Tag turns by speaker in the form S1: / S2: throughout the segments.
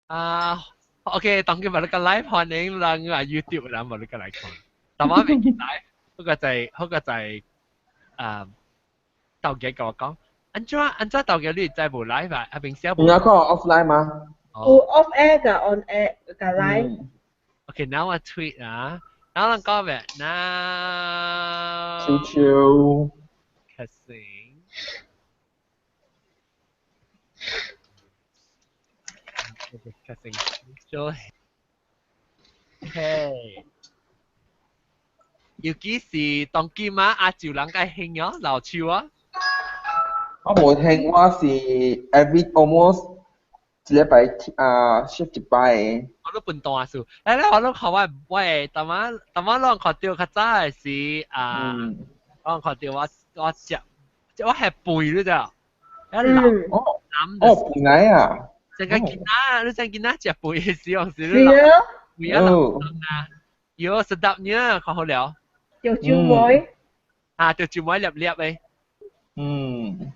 S1: 啊，OK，當佢話你個 live 歡迎人啊 YouTube 人話你個來看，但我未見來，嗰個就係啊，豆姐同我講，按怎按怎豆姐你知無 live 啊？啊平時
S2: 無。你有看 offline 嗎？
S3: 有 off air 佮 on air 佮 live。
S1: OK，now 我 tweet 啊，然後人講咩？Now。
S2: 超超。
S1: Kissing。Kissing。做。嘿。尤其是當今啊，亞洲人較興哦，老手啊。
S2: 我無聽，我是 every almost 一禮拜啊，shave 一擺。
S1: 我都笨蛋數，來來，我攏看我我的，逐晚逐晚攏看著較早的時啊，我看著我我食，我係肥你知道？
S2: 哦，哦，肥奶啊！
S1: 成個囡仔，你知囡仔食肥的時候是
S3: 你老
S1: 肥啊老啊，喲，sedapnya，看好了。
S3: 條椒妹。
S1: 啊，條椒妹粒粒的。嗯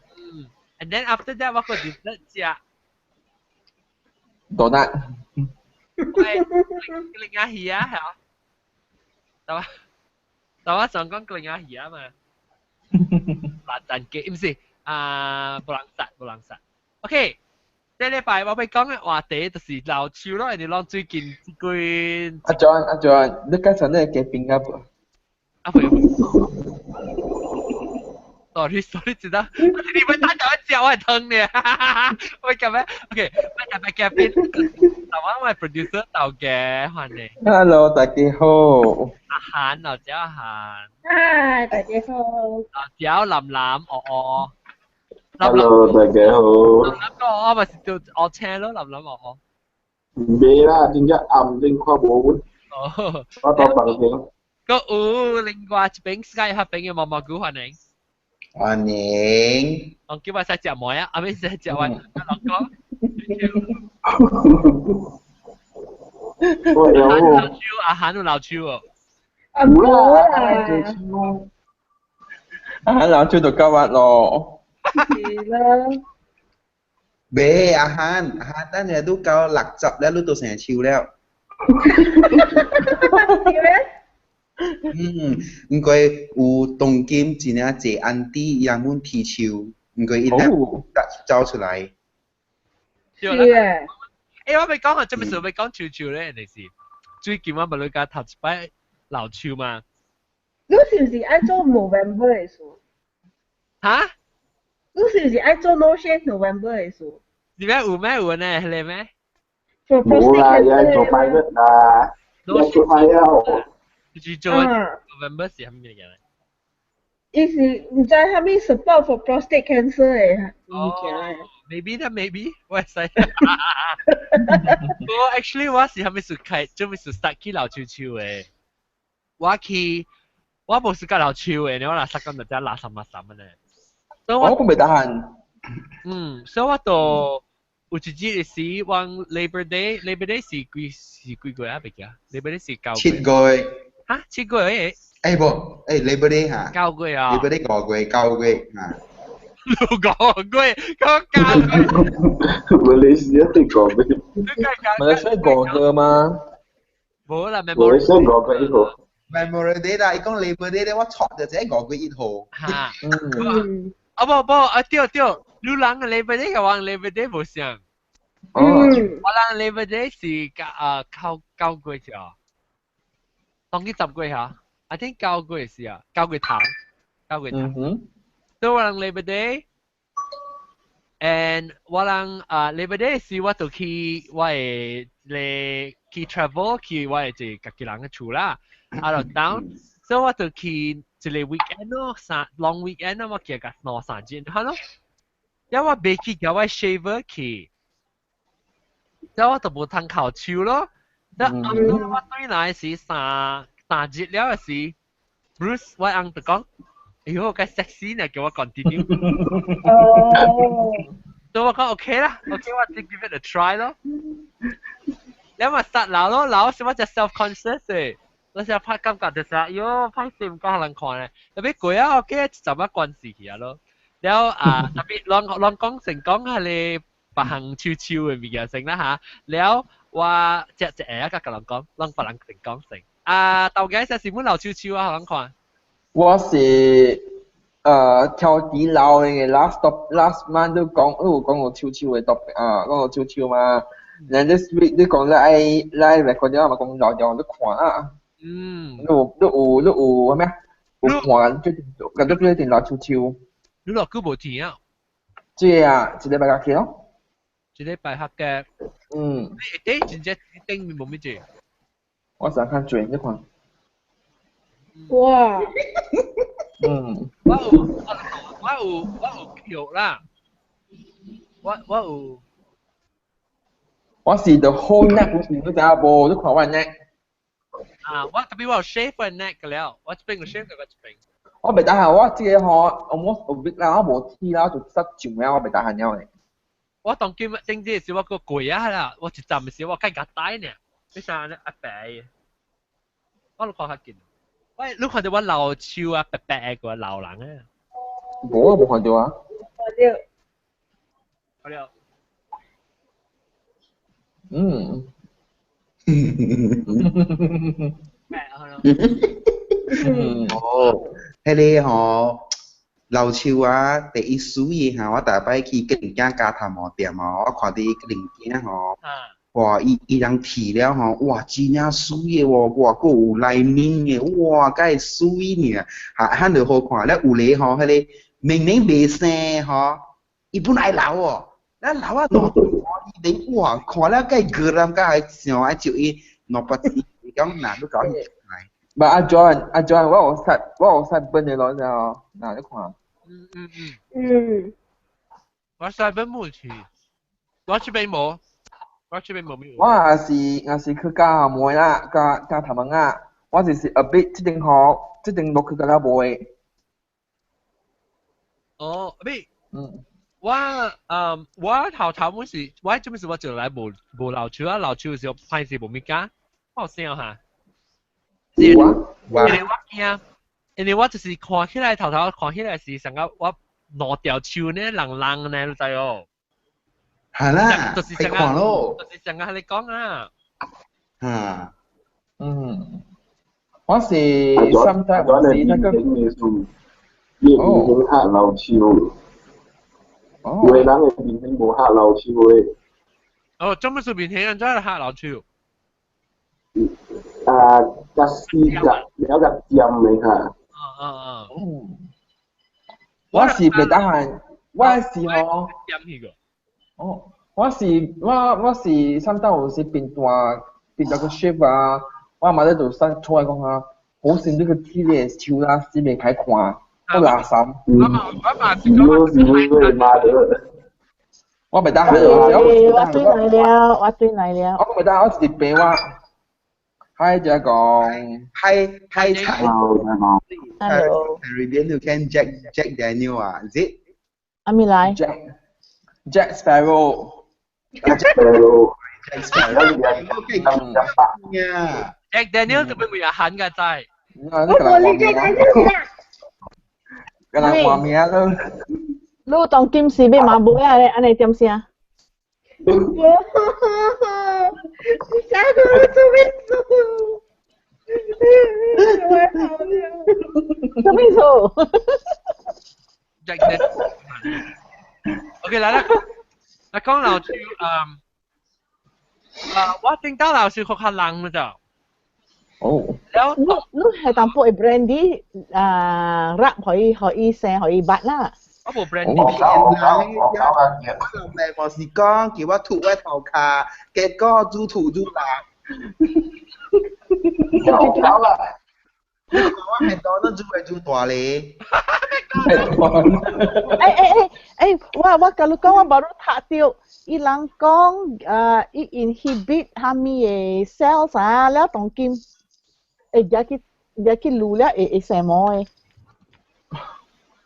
S1: ，and then after that 我個 dessert 食。
S2: Donut。
S1: 喂，另外魚啊，係啊，但我但我想講另外魚啊嘛。辣蛋雞唔是啊，無人殺無人殺。OK，這禮拜我欲講的話題就是老手咯，因為攏最近這幾。
S2: 阿 John 阿 John，你介紹你的嘉賓啊無？
S1: 啊會。Sorry sorry，知道，你們打電話食我係疼你，我咁樣，OK，我特別嘉賓，台灣我係 producer 豆嘅，歡迎。
S2: Hello，大家好。
S1: 阿韓，老趙阿韓。
S3: 嗨，大家好。
S1: 老趙林林，哦哦。
S4: Hello，大家好。
S1: 林林個我咪是做學車咯，林林哦哦。
S4: 唔俾啦，點解暗正看無？
S1: 哦。
S4: 我到房間。
S1: 個有另外一邊 Skype 那邊嘅毛毛菇歡迎。
S5: 歡迎。
S1: 我叫我使食糜啊，阿咪使食完，老公。
S4: 我有。
S1: 老手，阿韓有老手哦。
S3: 啊無啦。
S2: 阿韓老手就夠屈咯。
S3: 是啦。
S5: 未，阿韓，阿韓，等陣都夠60了，你都成手了。
S3: 是咩？
S5: 嗯，毋過有當今真正濟 auntie 伊人阮剃鬚，毋過伊咧走出來。
S3: 是啊。
S1: 欸，我欲講啊，這物事欲講手手咧，就是最近我咪去甲頭一擺老手嘛。
S3: 你是毋是愛做 November 的事？
S1: 哈？
S3: 你是毋是愛做 No Shave November 的事？
S1: 是咩？有咩有呢？係咩？
S4: 冇啦，而家做 pilot 啦，而家做 pilot。
S1: 就是做 November 是啥物物件？
S3: 伊是毋知啥物 support for prostate cancer 的物件。
S1: Maybe 啦，maybe 我會使。我 actually 我是啥物事開，做物事 start 去老手手的。我去，我無是佮老手的，我若實講就只垃圾垃圾的呢。
S2: 我都未得閒。
S1: 嗯，所以我就有一日是往 Labor Day，Labor Day 是幾是幾月啊？袂記啊，Labor Day 是九
S5: 7月。
S1: 嚇，7月？
S5: 欸無，欸 Labor Day 嚇。
S1: 9月啊。
S5: Labor Day 5月，9月嚇。
S1: 6個月，講9月。
S4: 馬來西亞對5月。
S2: 馬來西亞5月嗎？
S1: 無啦，
S4: 馬來西亞5月1號。
S5: Memorial Day 啦，伊講 Labor Day 咧，我錯就這5月1號。
S1: 嚇。嗯。啊無無啊對對，你人嘅 Labor Day 佮我 Labor Day 無相。
S2: 哦。
S1: 我人 Labor Day 是甲啊九九月啫。當佢10月嚇，I think 九月是啊，9月頭，9月頭。所以我人 Labor Day，and 我人啊 Labor Day 是我就去我會咧去 travel 去我的一個家己人的厝啦，out of town，所以我就去一個 weekend 咯，三 long weekend 咯，我行個兩三日，好咯。因為我袂去共我 shaver 去，所以我就無通剾手咯。那暗我對來是三三日了的時，Bruce 我翁就講：哎喲，較 sexy 呢，叫我 continue。
S3: 哦。
S1: 所以我講 OK 啦，OK 我就 give it a try 咯。你咪實鬧咯，鬧是我只 self conscious 的，我成日拍感覺就是，喲，歹勢毋敢予人看咧。特別過啊，OK，就麼關係去啊咯。了啊，特別攏攏講成講係你別項手手嘅物件先啦嚇。了我只只下甲甲人講，讓別人先講先。啊，豆家是是本老手手啊，予人看。
S2: 我是跳底老嘅 last top last month 都講，都有講過手手嘅 topic 啊，講過手手嘛。然後 this week 你講你愛來 record 嘛，講老掉你看啊。你有咩？有看最近感覺最近老手手。
S1: 你落久無聽啊？
S2: 這個啊，一禮拜假期咯。
S1: 一禮拜學嘅。你真正頂面無咩字？
S2: 我想看水，你看。
S3: 哇！
S1: 我有票啦。我有。
S2: 我是 the whole neck 你知影無？你看我 neck。
S1: 啊！我特別我有 shave 我 neck 個了，我這邊有 shave 我這邊。
S2: 我袂得閒，我這個吼，almost a week 啦，我無剃啦，就塞上了，我袂得閒了呢。
S1: 我當今頂這時我個攰啊啦，我一站的時我緊夾帶呢，你啥呢阿白？我都看較緊。喂，你看到我老手啊，白白個老人啊？
S2: 無啊，無看到啊。
S3: 看到。
S1: 看到。咩啊？
S5: 哦，彼個吼老樹啊，第一水的哈，我逐擺去吉林囝加頭毛店吼，我看到伊吉林囝吼，哇，伊伊人剃了吼，哇，真正水的喎，哇，閣有 lining 的，哇，敢會水爾，哈，遐就好看。了有个吼，彼個明明袂生吼，伊本來老哦，咱老啊兩伊連哇，看了敢會過人，敢會想愛招伊兩百錢，講哪都搞伊出來。
S2: 唔阿 John，阿 John，我有塞本的咯，就嗱你看。
S1: 我塞本冇去，我這邊無，我這邊無沒有。
S2: 我也是去教妹啦，教教頭毛啊，我就是 a bit 這邊學，這邊落去較無的。
S1: 哦，咩？我我頭頭本是，我做咩事我就來無無老樹啊，老樹時候歹勢無物件，我有想哈。
S2: 有啊，
S1: 因為我驚，因為我就是看起來頭頭看起來是上個我兩條樹呢，爛爛呢，你知哦？
S5: 係啦，
S1: 就是
S5: 係看咯，
S1: 就是上個你講啊。
S5: 嚇，
S2: 我是 sometimes 我是那個。
S4: 伊面型較老樹。有的人的面型無較老樹的。
S1: 哦，做乜事面型人真係較老樹？
S4: 啊，較細較了較尖的哈。
S2: 我是袂得閒，我是吼。
S1: 尖彼個。
S2: 哦，我是 sometimes 有時變大變大個 shape 啊，我媽咧就生出來講啊，好似呢個鐵的樹啦，死袂開看，好垃圾。
S1: 我嘛是講，
S4: 是會罵的。
S2: 我袂得閒，
S6: 我對來了，我對來了。
S2: 我袂得，我直接病我。嗨，就講。
S5: 嗨嗨菜。
S6: Hello。
S5: Caribbean 你聽 Jack Daniel 啊？Is it？
S6: 阿咪來。
S2: Jack Sparrow。
S4: Jack Sparrow。
S5: Jack Sparrow。
S1: Jack Daniel 就俾每日喊㗎仔。
S2: 我冇你 Jack Daniel 啦。個人話名咯。
S6: 你當今時欲馬尾啊？按呢點聲？
S3: 哇！啥個做咩做？我好了。
S6: 做咩做
S1: ？Jack Daniel。OK，來啦，來講老師，啊，我聽到老師較較冷了就。
S2: 哦。
S1: 了，
S6: 你你係淡薄的 brandy 啊，rub 可以可以生可以捌啦。
S1: 我無 brandy。
S5: 我老爸我是講叫我塗我頭殼，結果愈塗愈爛。
S4: 有啦。
S5: 你看我係當得愈來愈大咧。
S6: 欸欸欸欸，我共你講，我 baru 讀著，伊人講伊 inhibit 啥物的 cells 啊，了當今會入去入去滷了會會生毛的。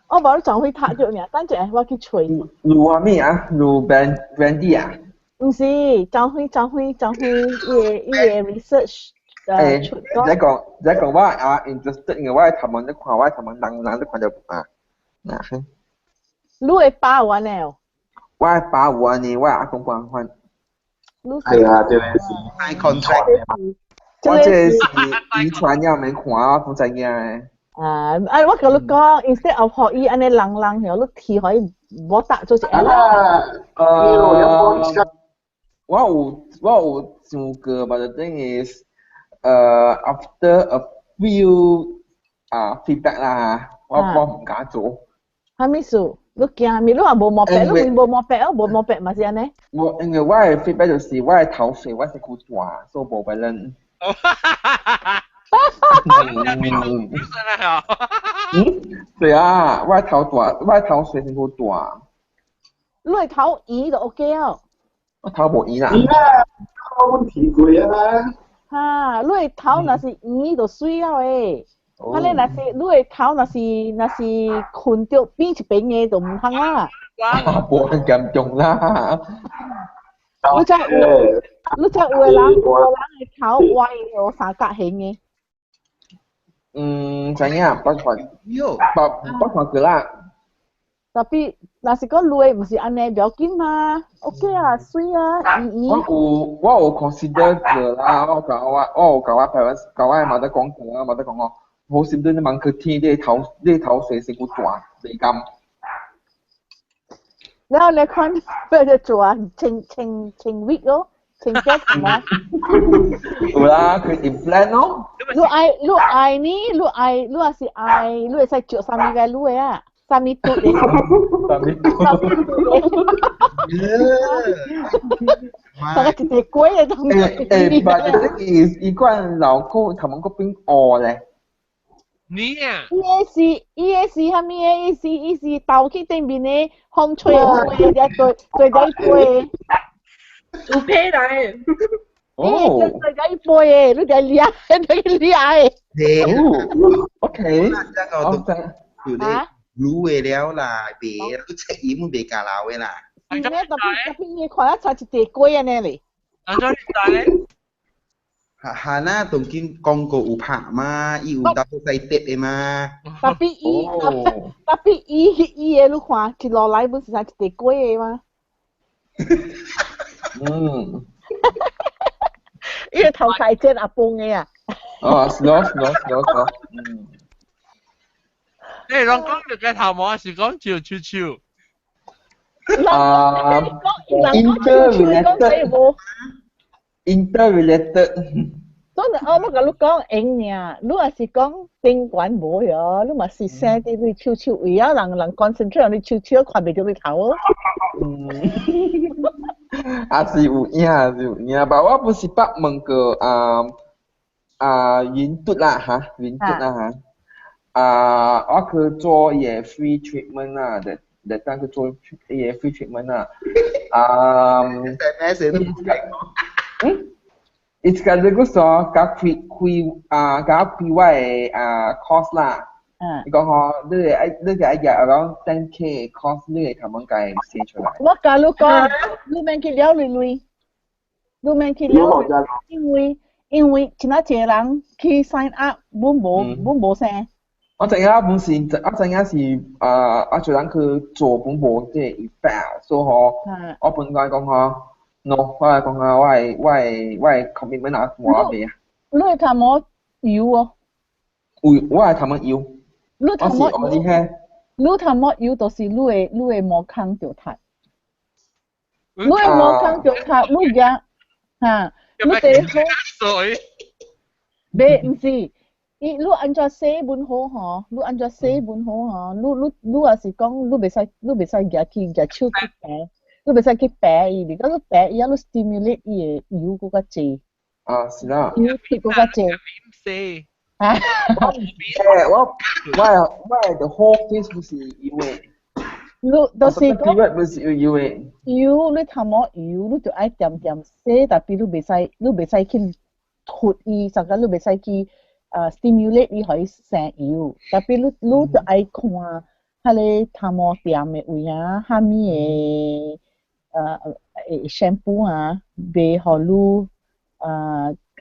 S6: 我 baru 昨昏讀著爾，等陣我去揣。
S2: 滷啥物啊？滷 brandy 啊？
S6: 毋是，張輝張輝張輝，伊個 research
S2: 欸，你講我啊，interested 嘅，我頭毛你看，我頭毛人人都看到啊，嗱。
S6: 你會包完了？
S2: 我爸有按呢，我阿公共款。
S4: 係啊，這個是
S5: sign contract。
S2: 我這個是遺傳也免看，我唔知影的。
S6: 啊！啊！我共你講，instead of 予伊按呢啷啷，你剃予伊無搭做一下
S4: 啦。
S2: 我有想過，but the thing is，after a few 啊 feedback 啦，我唔敢做。
S6: 啥物事？你驚咩？你話無毛白，你無毛白哦，無毛白嘛是按呢？
S2: 我因為我的 feedback 就是我的頭細，我身軀大，所以無 balance。嗯，對啊，我的頭大，我的頭細身軀大。
S6: 你的頭圓就 OK 哦。
S2: 我頭無圓啦。
S4: 圓啊，我問題過啊。
S6: 哈，你的頭若是圓就媠了的。啊，你若是你的頭若是睏著邊一邊的就毋通啦。
S2: 無咁嚴重啦。
S6: 你知有，你知有的人的頭歪有三角形的。
S2: 嗯，知影，捌看，捌看過啦。
S6: Tapi 若是講你的毋是按呢，不要緊嘛，OK 啊，媠啊，圓圓。
S2: 我有 consider 過啦，我有共我 parents 共我媽媽講過啦，媽媽講我，好心你問佢天，你頭細身軀大，袂甘。
S6: 然後你看，不就做啊，穿穿穿 wig 咯，穿腳什麼？
S2: 有啦，佢 implant 咯。
S6: 你愛呢？你愛，你若是愛，你會使著啥物 value 的啊？啥物嘟的？
S2: 啥物嘟？
S6: 大概一個鬼的東
S2: 西。欸，but the thing is，伊款老公頭毛閣變烏咧。
S1: 你啊？
S6: 伊的是啥物的？伊是鬥去頂面的風吹飛，對對對飛。
S3: 有皮來。
S2: 哦。
S6: 對對飛的，你得掠，你掠的。
S2: 哦，OK。
S5: 這個都有咧，滷的了啦，袂，你切伊本袂加老的啦。
S6: 是咩？Tapi tapi 伊看啊，差一塊鬼按呢咧。
S1: 按怎你知？
S5: 哈哈那當今廣告有拍嘛，伊有當使跌的嘛。
S6: Tapi 伊伊的你看，一落來不是差一塊鬼的嗎？
S2: 嗯。
S6: 伊個頭開剪阿崩的啊。
S2: 哦，是咯，是咯，是咯，是咯。嗯。
S1: 你攏講你個頭毛，是講照手手？
S2: 啊，interrelated。interrelated。
S6: 所以我我共你講用爾，你若是講頂懸無喲，你嘛是生佇你手手位啊，人 concentrate 你手手看袂著你頭哦。
S2: 嗯，也是有影，是有影，但我不是捌問過啊啊雲嘟啦哈，雲嘟啦哈，啊我去做伊個 free treatment 啦，that that 當去做伊個 free treatment 啦，啊，嗯。伊sekaligus 說，佮開開啊，佮開我的啊 course 啦。伊講吼，你會愛額 around 10K course，你會頭毛共寫出來。
S6: 我共你講，你免去了鐳鐳，你免去了鐳，因為真啊濟人去 sign up，阮無阮無生。
S2: 我知影本是，我知影是啊，我做人去做本無這個 effect，所以吼，我本來講吼。no，我係講啊，我係 commitment 啊，我未啊。
S6: 你係頭毛油哦？
S2: 有，我係頭毛油。
S6: 你頭毛油？你頭毛油就是你的毛孔就塌。你的毛孔就塌，你驚嚇？你第好。袂，毋是，伊你按怎洗本好吼？你按怎洗本好吼？你若是講你袂使舉去舉手去拔。你袂使去拔伊，你講你拔伊啊，你 stimulate 伊的油閣較濟。
S2: 啊，是啦。
S6: 油鐵閣較濟。
S1: 啊。
S2: 欸，我的 whole face 不是油的。
S6: 你就是
S2: 講。不是有油的。
S6: 油，你頭毛油，你就愛恬恬洗，tapi 你袂使去脫伊，啥個你袂使去stimulate 伊，予伊生油。Tapi 你就愛看，彼個頭毛店的位啊，啥物的。shampoo 啊，袂予你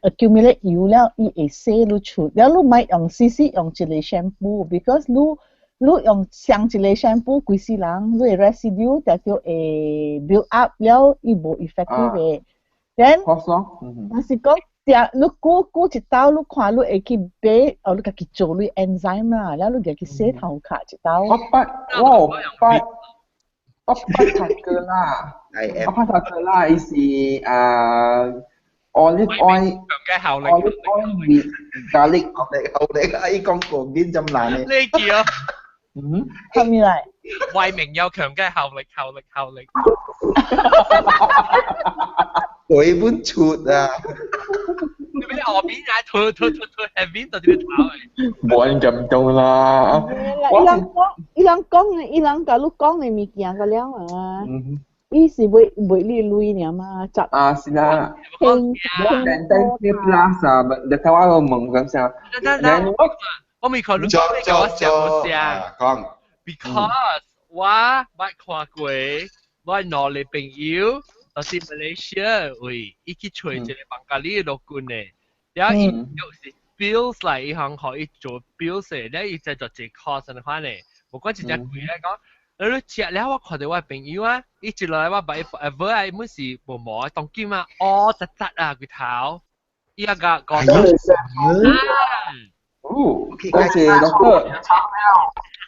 S6: accumulate 油了，伊會洗你出。了你莫用時時用一個 shampoo，because 你你用上一個 shampoo 規世人，你的 residue 就叫會 build up 了，伊無 effective 嘅。Then
S2: 咯，
S6: 若是講定你久久一道，你看你會去買，哦，你家己做你 enzyme 啦，了你家己洗頭殼一道。
S2: 我捌讀過啦，我捌讀過啦，伊是啊 olive oil
S1: 嘅效力
S2: olive oil with garlic。
S5: 效力效力啊！伊講過邊咁難咧？
S1: 呢叫
S6: 係咪嚟？
S1: 為明有強嘅效力效力效力。
S5: 鬼本出啊！
S1: 你俾啲外邊嗌吐吐吐吐，下邊就點跑嚟？
S2: 冇人咁多啦。
S6: 伊人講，伊人講，伊人共你講的物件個了啊。伊是買買你鐳爾嘛，十
S2: 啊是啦。
S6: 千
S2: 單單 plus 啊，你睇我問咁聲。
S1: 等等，我未看你講你講我想冇聲。
S5: 講。
S1: Because 我捌看過，我兩個朋友。就是馬來西亞位，伊去揣一個孟加里的陸軍的，了伊就是 bills 來，伊行予伊做 bills 的，了伊再做一個 course 按呢款的，無管真正貴來講，你食了我看著我朋友啊，伊一落來我捌伊 forever 啊，伊本是無毛當今啊，烏窒窒啊規頭，伊啊共講，
S2: 哦，多謝 doctor。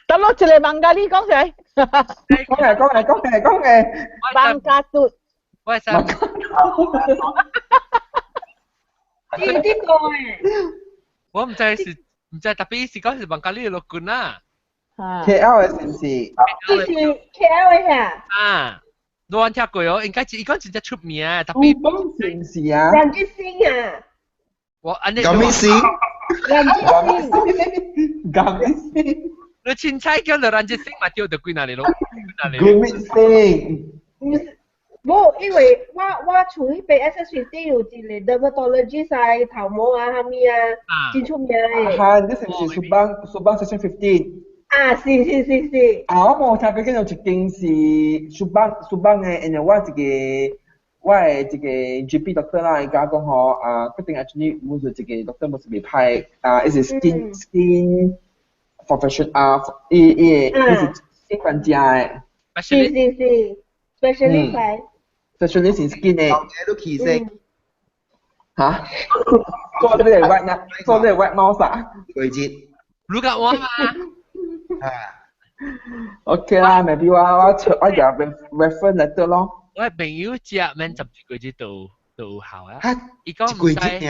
S6: 等我一個孟加里講出來。
S2: 講嚟講嚟講嚟講嚟。
S6: 孟加嘟。
S1: 我係
S3: 有啲個誒。
S1: 我毋知是毋知，特別是講是孟加里的陸軍啊。
S2: KL 的是毋是？
S3: 這是 KL 的遐。
S1: 啊，你有聽過哦？應該是伊講真正出名，特別。
S2: 是毋是啊？
S3: 梁吉星啊。
S1: 我按呢。
S5: 咁意思？
S3: 梁吉星。
S2: 咁意思？
S1: 你凊彩叫做梁吉星嘛，對著幾若年咯？
S2: 古密星。
S3: 毋是。無，因為我厝彼邊 SS50 有一個 dermatologist 啊，頭毛啊，啥物啊，真出名的。
S2: 哈，你是毋是 Subang Section 15？
S3: 啊，是是是是。
S2: 啊，我無聽過，見有一間是 Subang 的，因為我的一個 GP doctor 啦，伊共我講吼，啊，決定 actually 阮是一個 doctor，無是袂歹，啊，伊是 skin profession 啊，伊伊伊是 skin 專家的。
S3: 是是是，specialist。
S2: specialist in skin 的。
S5: 都起色。
S2: 嚇？做呢個 white 呢？做呢個 white mouse 啊？
S5: 季節。
S1: 如果我嘛？
S5: 啊。
S2: OK 啦，maybe 我入 refer letter 咯。
S1: 我朋友食免12個月就有效啊。伊講
S5: 一個月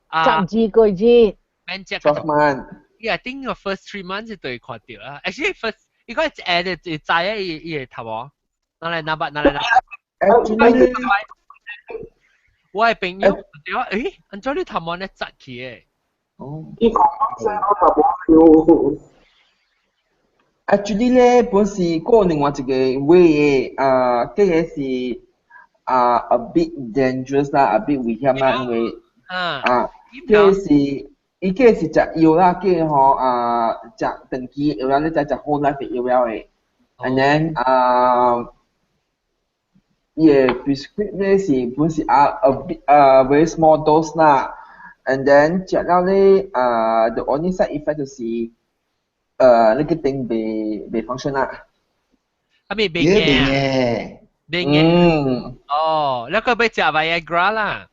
S1: 啊。
S6: 12個月。
S1: 免食。
S2: 12 months。
S1: Yeah, I think your first 3 months 就會看著啦。Actually first，伊講一下就會知影伊伊會頭毛。拿來拿筆，拿來拿。我的朋友對我，誒，按怎你頭毛咧紮起的？
S2: 哦。
S4: 伊講我頭毛
S2: Actually 咧，本是過另外一個 way 的，啊，這個是啊 a bit dangerous 啦，a bit 危險啦，因為啊，這個是伊這個是食藥啦，這個吼啊食長期藥啦，你知食 whole life 的藥了的，and then 啊。伊的 prescribe 咧是本是啊 a bit 啊 very small dose 啦，and then 食了咧啊 the only side effect 就是那個燈袂 function 啦。
S1: 啊咪袂嘅，袂嘅。
S2: 嗯。
S1: 哦，你個欲食 Viagra 啦。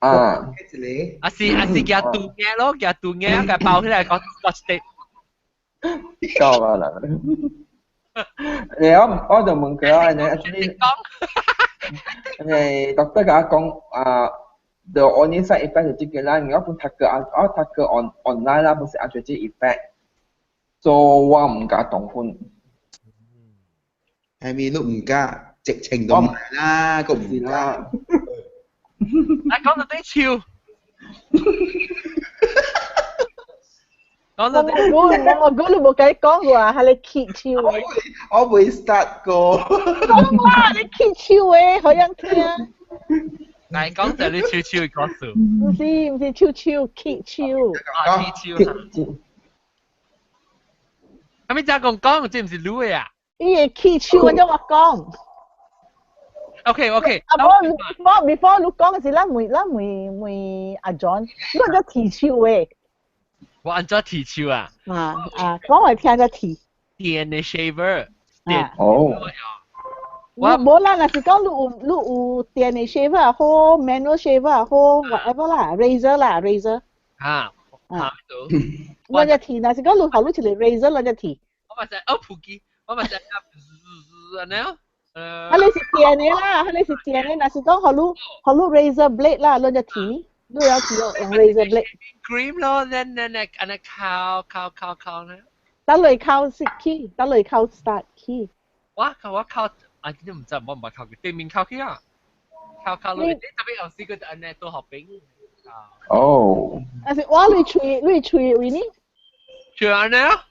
S2: 啊。
S1: 啊是啊是夾肚嘅咯，夾肚嘅，共包起來講講一滴。
S2: 夠啦啦。你我我就問佢啊，你 actually 你 doctor 共我講啊，the only side effect 就這個啦，我本讀過啊，我讀過 on online 啦，不是按照這 effect，所以我毋敢動分。
S5: 係咪都毋敢？直情都唔係啦，個唔
S2: 敢。
S1: 啊，講到啲笑。講到啲。
S6: 我我我你無共伊講過啊，係你揭手的。
S5: 我未 start 過。
S6: 哇！你揭手的，好樣聽。
S1: 嚟講就你手手的故事。
S6: 毋是毋是手手揭手。
S1: 啊，揭手。咁你咋講講？這毋是你的啊？
S6: 伊會揭手，按怎我講？
S1: OK OK。
S6: 啊，無 before 你講的時，咱問咱問問阿 John，你按怎提手的？
S1: 我按怎提手啊？
S6: 啊啊，講來聽才提。
S1: 電的 shaver，電。
S2: 哦。
S6: 我無啦，若是講你有電的 shaver 好，manual shaver 好，whatever 啦，razor 啦，razor。
S1: 啊。啊。
S6: 我只剃，若是講你好你一個 razor 我只剃。
S1: 我嘛是哦普機，我嘛是啊，安尼哦。
S6: 啊，你是電的啦，啊你是電的，若是講予你 razor blade 啦，你只剃，你要剃用 razor blade。
S1: Cream 咯，then 按呢敲敲敲敲呢。
S6: 等來敲是起，等來敲 start 起。
S1: 我敲啊！你唔知我唔捌敲過，對面敲起啊，敲敲落，你特別有試過按呢都學兵。
S2: 哦。
S6: 但是我你喙位呢？
S1: 喙按呢啊？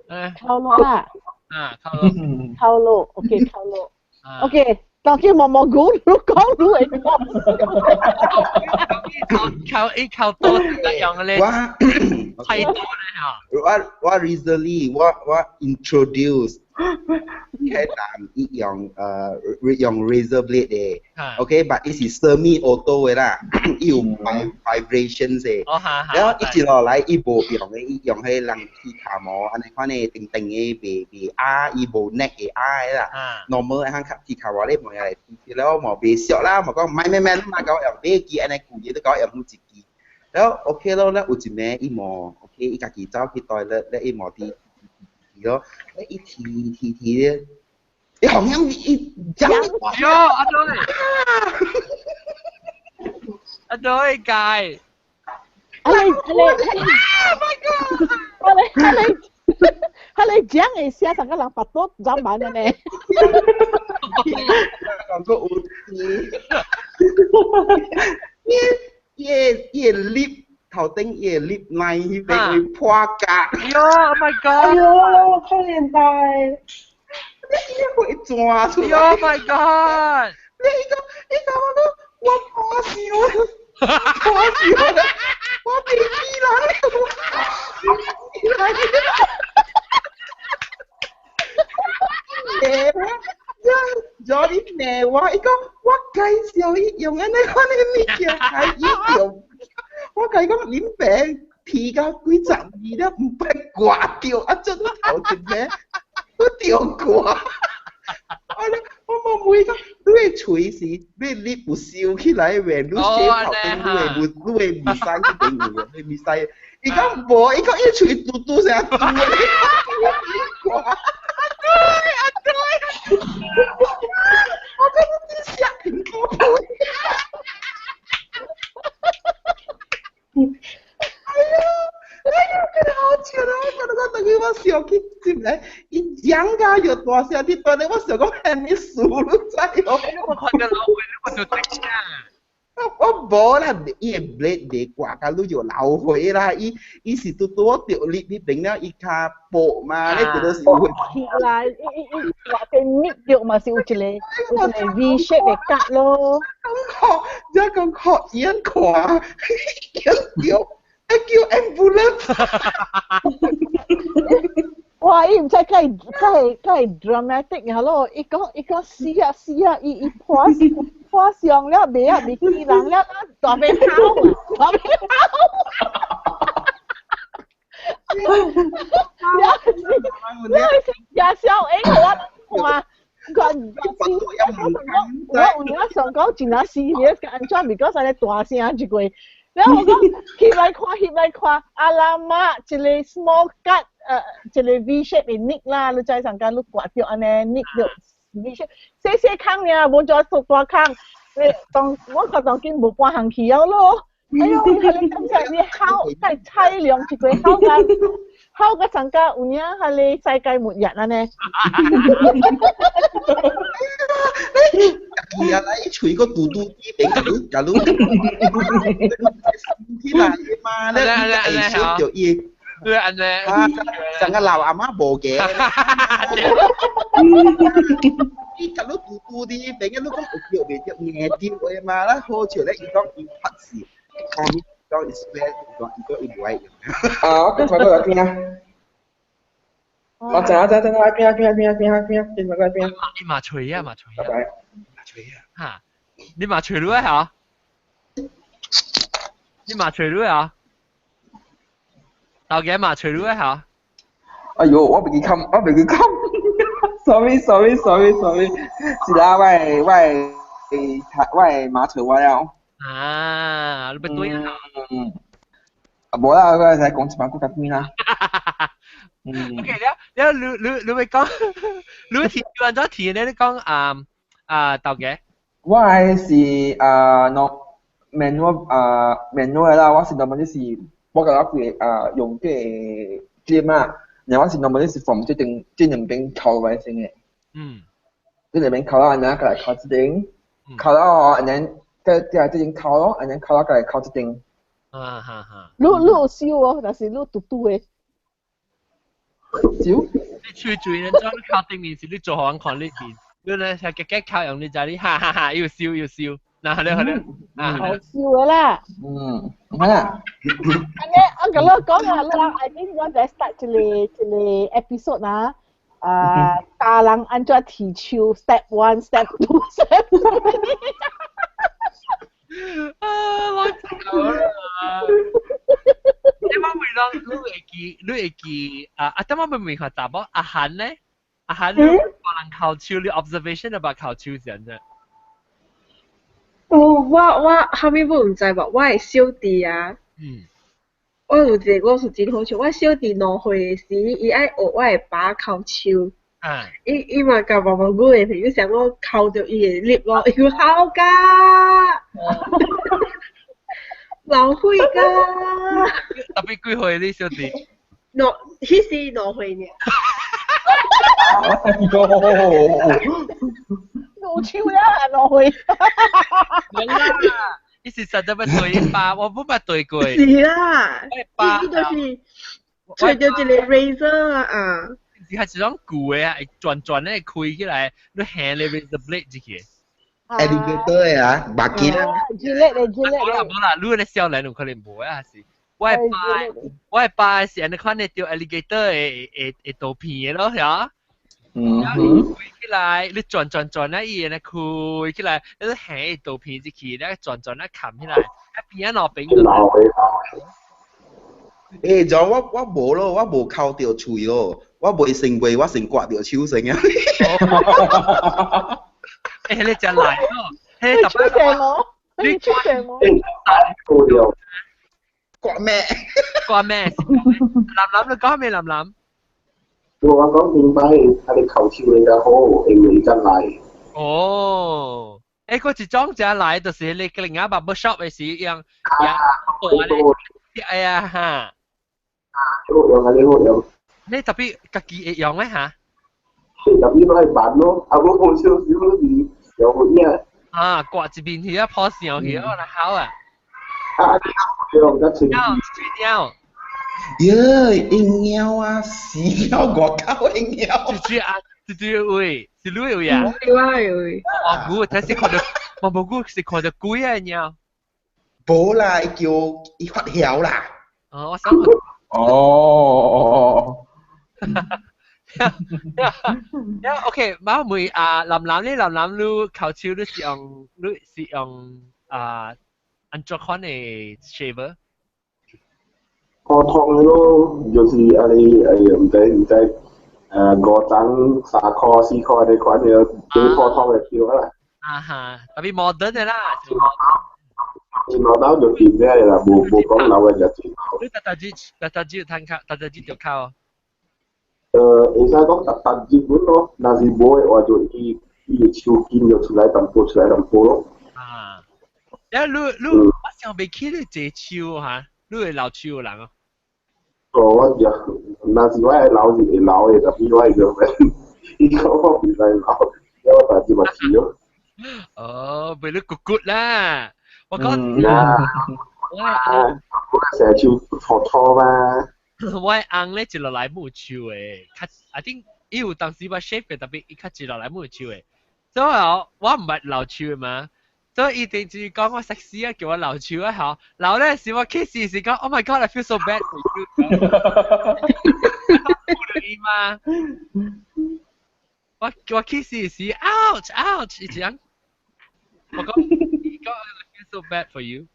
S1: 誒。
S6: 敲落啦。
S1: 啊，敲落。
S6: 敲落，OK，敲落。OK，當佢毛毛菇，你講你會講。
S1: 敲一敲多一樣嘅咧，太多咧嚇。
S5: 我 recently 我 introduce 開單伊用 razor blade 的，OK，but 伊是 semi auto 的啦，伊有 vibration 的。然後一直落來伊無用的，伊用彼人剃頭毛，按呢款的定定的袂袂壓，伊無 neck 會壓的啦。normal 的較剃頭毛咧，無來剃了無袂熟啦，無講買買買，你嘛共我用買機按呢舊日都共我用好一支。了 OK 咯，了有一暝伊無 OK，伊家己走去 toilet，了伊無佇。咯，伊剃剃剃咧，伊好像伊講。
S1: 喲，阿東，阿東界。
S6: 阿你阿你阿你，My God！阿你阿你阿你講的寫上個人腹肚長滿了呢。
S5: 講個有伊伊伊 lip 頭頂伊個 lip line 彼邊會破甲。
S1: 哎喲，Oh my God！
S3: 哎喲，可憐大。
S5: 你會轉出來。
S1: Oh my God！
S5: 你講你講我都我破笑，破笑啦！我袂記人了，我袂記人。咗你罵我，伊講我介紹伊用按呢款的物件，還伊用。我共伊講，恁爸剃到幾十年了，毋捌割著，啊，這頭一暝，我著割。我咧，我無問伊講，你的喙是，你你有收起來未？你洗頭頂，你的面屎彼邊有無？你面屎，伊講無，伊講伊喙嘟嘟聲嘟的，割。啊對啊對，我真是嚇蘋果皮。哎呀，哎呀，真好笑啊！我感覺等於我笑起進來，伊講甲又大聲啲，大咧我想講啥物事，你知無？
S1: 我看到老歲，你就知啊。
S5: 我無啦，伊的 blade 袂割甲你就流血啦。伊伊是拄拄好著力彼邊了，伊較薄嘛，你拄拄是有血。
S6: 啦，伊伊伊話佢搣著嘛是有一個 V shape 的割咯。
S5: 講這講學眼看，眼著，會叫 ambulance。
S6: 哇！伊毋知介介介 dramatic 下咯，伊講伊講死啊死啊，伊伊破破相了，袂啊袂記人了，大變哭，大變哭。了了是也笑應我看。看我有影想講真正死，你安怎？because 按呢大聲一過，然後我講翕來看，翕來看，阿拉媽一個 small cut，一個 V shape 的 nick 啦，你知上間你割著按呢 nick 著 V shape，細細空爾，無怎縮大空，你當我看當今無半項去了咯。哎喲，你看你感覺你好，太凄涼一個好甲好甲上加有影彼个世界末日按呢。
S5: 伊啊來伊喙閣嘟嘟啲邊，共你共你起來嘛，你會小著伊。
S1: 對按呢。
S5: 啊，上個老阿媽無嘅。伊共你嘟嘟啲邊，你講有叫袂著硬著的嘛，咱好笑咧，伊講伊拍死，講講伊 swear，講伊講伊無愛用。
S2: 啊，我跟傳過來邊啊。我知我知知，邊啊邊啊邊啊邊啊邊啊，邊過來邊啊。
S1: 你嘛吹啊嘛吹啊。
S2: 拜拜。
S5: 吹啊。
S1: 嚇！你嘛吹落嚇？你嘛吹落啊？老嘅嘛吹落嚇？
S2: 哎呦，我袂記冚，我袂記冚。Sorry sorry sorry sorry，是啦，我的馬扯我了。
S1: 啊，你咪對啊。
S2: 嗯。啊，無啦，我使講一擺閣較邊啦。
S1: 嗯。OK，了了，你會講，你提按怎提呢？你講啊啊，豆嘅。
S2: 我的是啊，喏，manual 啊，manual 啦，我是 normally 是我甲我規啊用這個 gym 啊，然後我是 normally 是 from 這邊這兩邊扣來先的。這兩邊扣啦，然後過來扣這邊，扣了然後再這邊扣咯，然後扣了過來扣這邊。
S1: 啊哈哈。
S6: 你有燒哦，但是你嘟嘟的。
S2: 燒？
S1: 你吹嘴人裝靠頂面是你做好看你面，你咧係夾夾靠用你就你哈哈哈，又燒又燒，嗱你你
S6: 啊，好燒的啦。
S2: 嗯，好啦。
S6: 按呢，我共你講啊，你 I think 我在 start 這個 episode 啊，啊，教人按怎剃鬚，step one，step two，step three。
S1: 啊，我走啦！你我問講，你會記，你會記啊？啊，等我問問下查某阿韓咧，阿韓你個人剾鬚，你 observation about 剾鬚是按怎？
S3: 哦，我後面我毋知無，我的小弟啊，我有一個我是真好笑，我小弟2歲時，伊愛學我的爸剾鬚。伊嘛共毛毛久的朋友想我剾著伊的 lip 咯，伊講好㗎，流血㗎。
S1: 特別幾歲你小弟？
S3: 兩，彼時2歲爾。
S2: 哎呦！
S6: 老手了啊，2歲。
S1: 冇啦，伊是實在捌對爸，我無捌對過。
S3: 是啦，伊就是揣著一個 razor 啊啊。
S1: 是係一種舊的啊，會轉轉咧開起來，你行咧 razor blade 入去。
S5: alligator 的啊，目鏡。
S6: Gillette 的 Gillette。
S1: 無啦無啦，你咧少年有可能無啊是。我的爸是按呢款的著 alligator 的刀片的咯，嚇。然後開起來，你轉轉轉咧，伊會開起來，你行刀片入去，你轉轉咧冚起來，啊邊仔兩邊就。
S5: 欸，就我無咯，我無剾著喙咯，我袂成袂，我先割著手先啊。
S1: 欸，你真來咯，彼特
S6: 別。出聲你出聲無？
S5: 割咩？
S1: 割咩？林林你講咩？林林？
S4: 我講明白，他哋剾手比較好，因為真來。
S1: 哦，欸，嗰一種真來，就是你另外 barber shop 的時用，用哎呀哈。
S4: 啊，好用啊，你好用。
S1: 你特別家己會用咩嚇？
S4: 特別攞嚟扮咯，啊，我好少少是有咩？
S1: 啊，刮一邊去啊，破上去，我來好啊。
S4: 啊，用得清。
S1: 鳥，水鳥。
S5: 耶，鷹鳥啊，死了外口鷹鳥。
S1: 豬豬啊，豬豬位，是你位啊？
S3: 我位。
S1: 我估睇是看到，我無估是看到鬼啊鳥。
S5: 無啦，伊叫伊發囂啦。
S1: 哦，我想。
S2: 哦。
S1: 呀，OK，我問啊，林林你林林你剾鬚你是用啊，按怎款的 shaver？
S4: 普通的咯，就是啊你哎呀，毋知5層3箍4箍這款的，最普通的條啦。
S1: 啊哈，特別 modern 的啦。
S4: 是modern 就掂咧啦，無講老的就掂。
S1: 你逐逐日逐逐日趁剾，逐逐日就剾。
S4: 會使講逐逐日本咯，若是無的話就伊的手筋就出來淡薄出來淡薄咯。
S1: 啊，啊你我想袂起你坐手哈，你會留鬚的人哦。
S4: 哦，我就若是我會留是會留的，但是我會個伊講我袂使留，我大隻嘛是咯。
S1: 哦，袂你骨骨啦，我講。
S4: 啊，我成日手粗粗嘛。
S1: 我翁咧一落來冇鬚的，較 I think 伊有當時捌 shave 過，特別伊較一落來冇鬚的。所以我毋捌留鬚的嘛，所以伊定就是講我 sexy 啊，叫我留鬚啊，吼。留咧時我其實是講，Oh my God，I feel so bad for you。伊嘛，我其實是 ouch ouch，伊這樣，我講伊講 I feel so bad for you。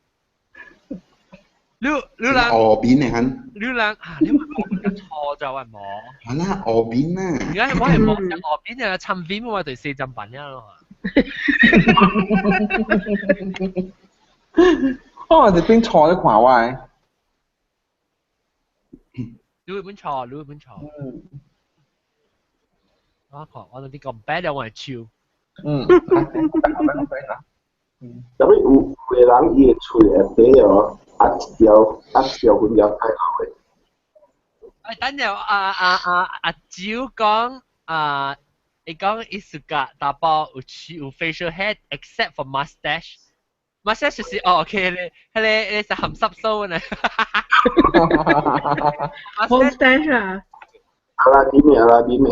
S1: 你人
S5: 哦邊的很。
S1: 你人啊，你話講較錯毛就係毛。
S5: 係啦，外邊啊。
S1: 而家我係毛，外邊啊，襯邊我就四針品啊咯。
S2: 我係邊錯都看我。
S1: 你會本錯，你會本錯。嗯。我看我啲咁 bad 我係超。
S2: 嗯。
S4: 特別有個人伊的喙會白哦，啊一條啊一條粉條太厚的。
S1: 哎，等陣阿阿阿阿蕉講啊，伊講伊自家打包有有 facial hair except for mustache。mustache 就是哦，OK 咧，迄個迄個是含濕鬚呢。
S3: mustache 啊。
S4: 阿拉丁的，阿拉丁的。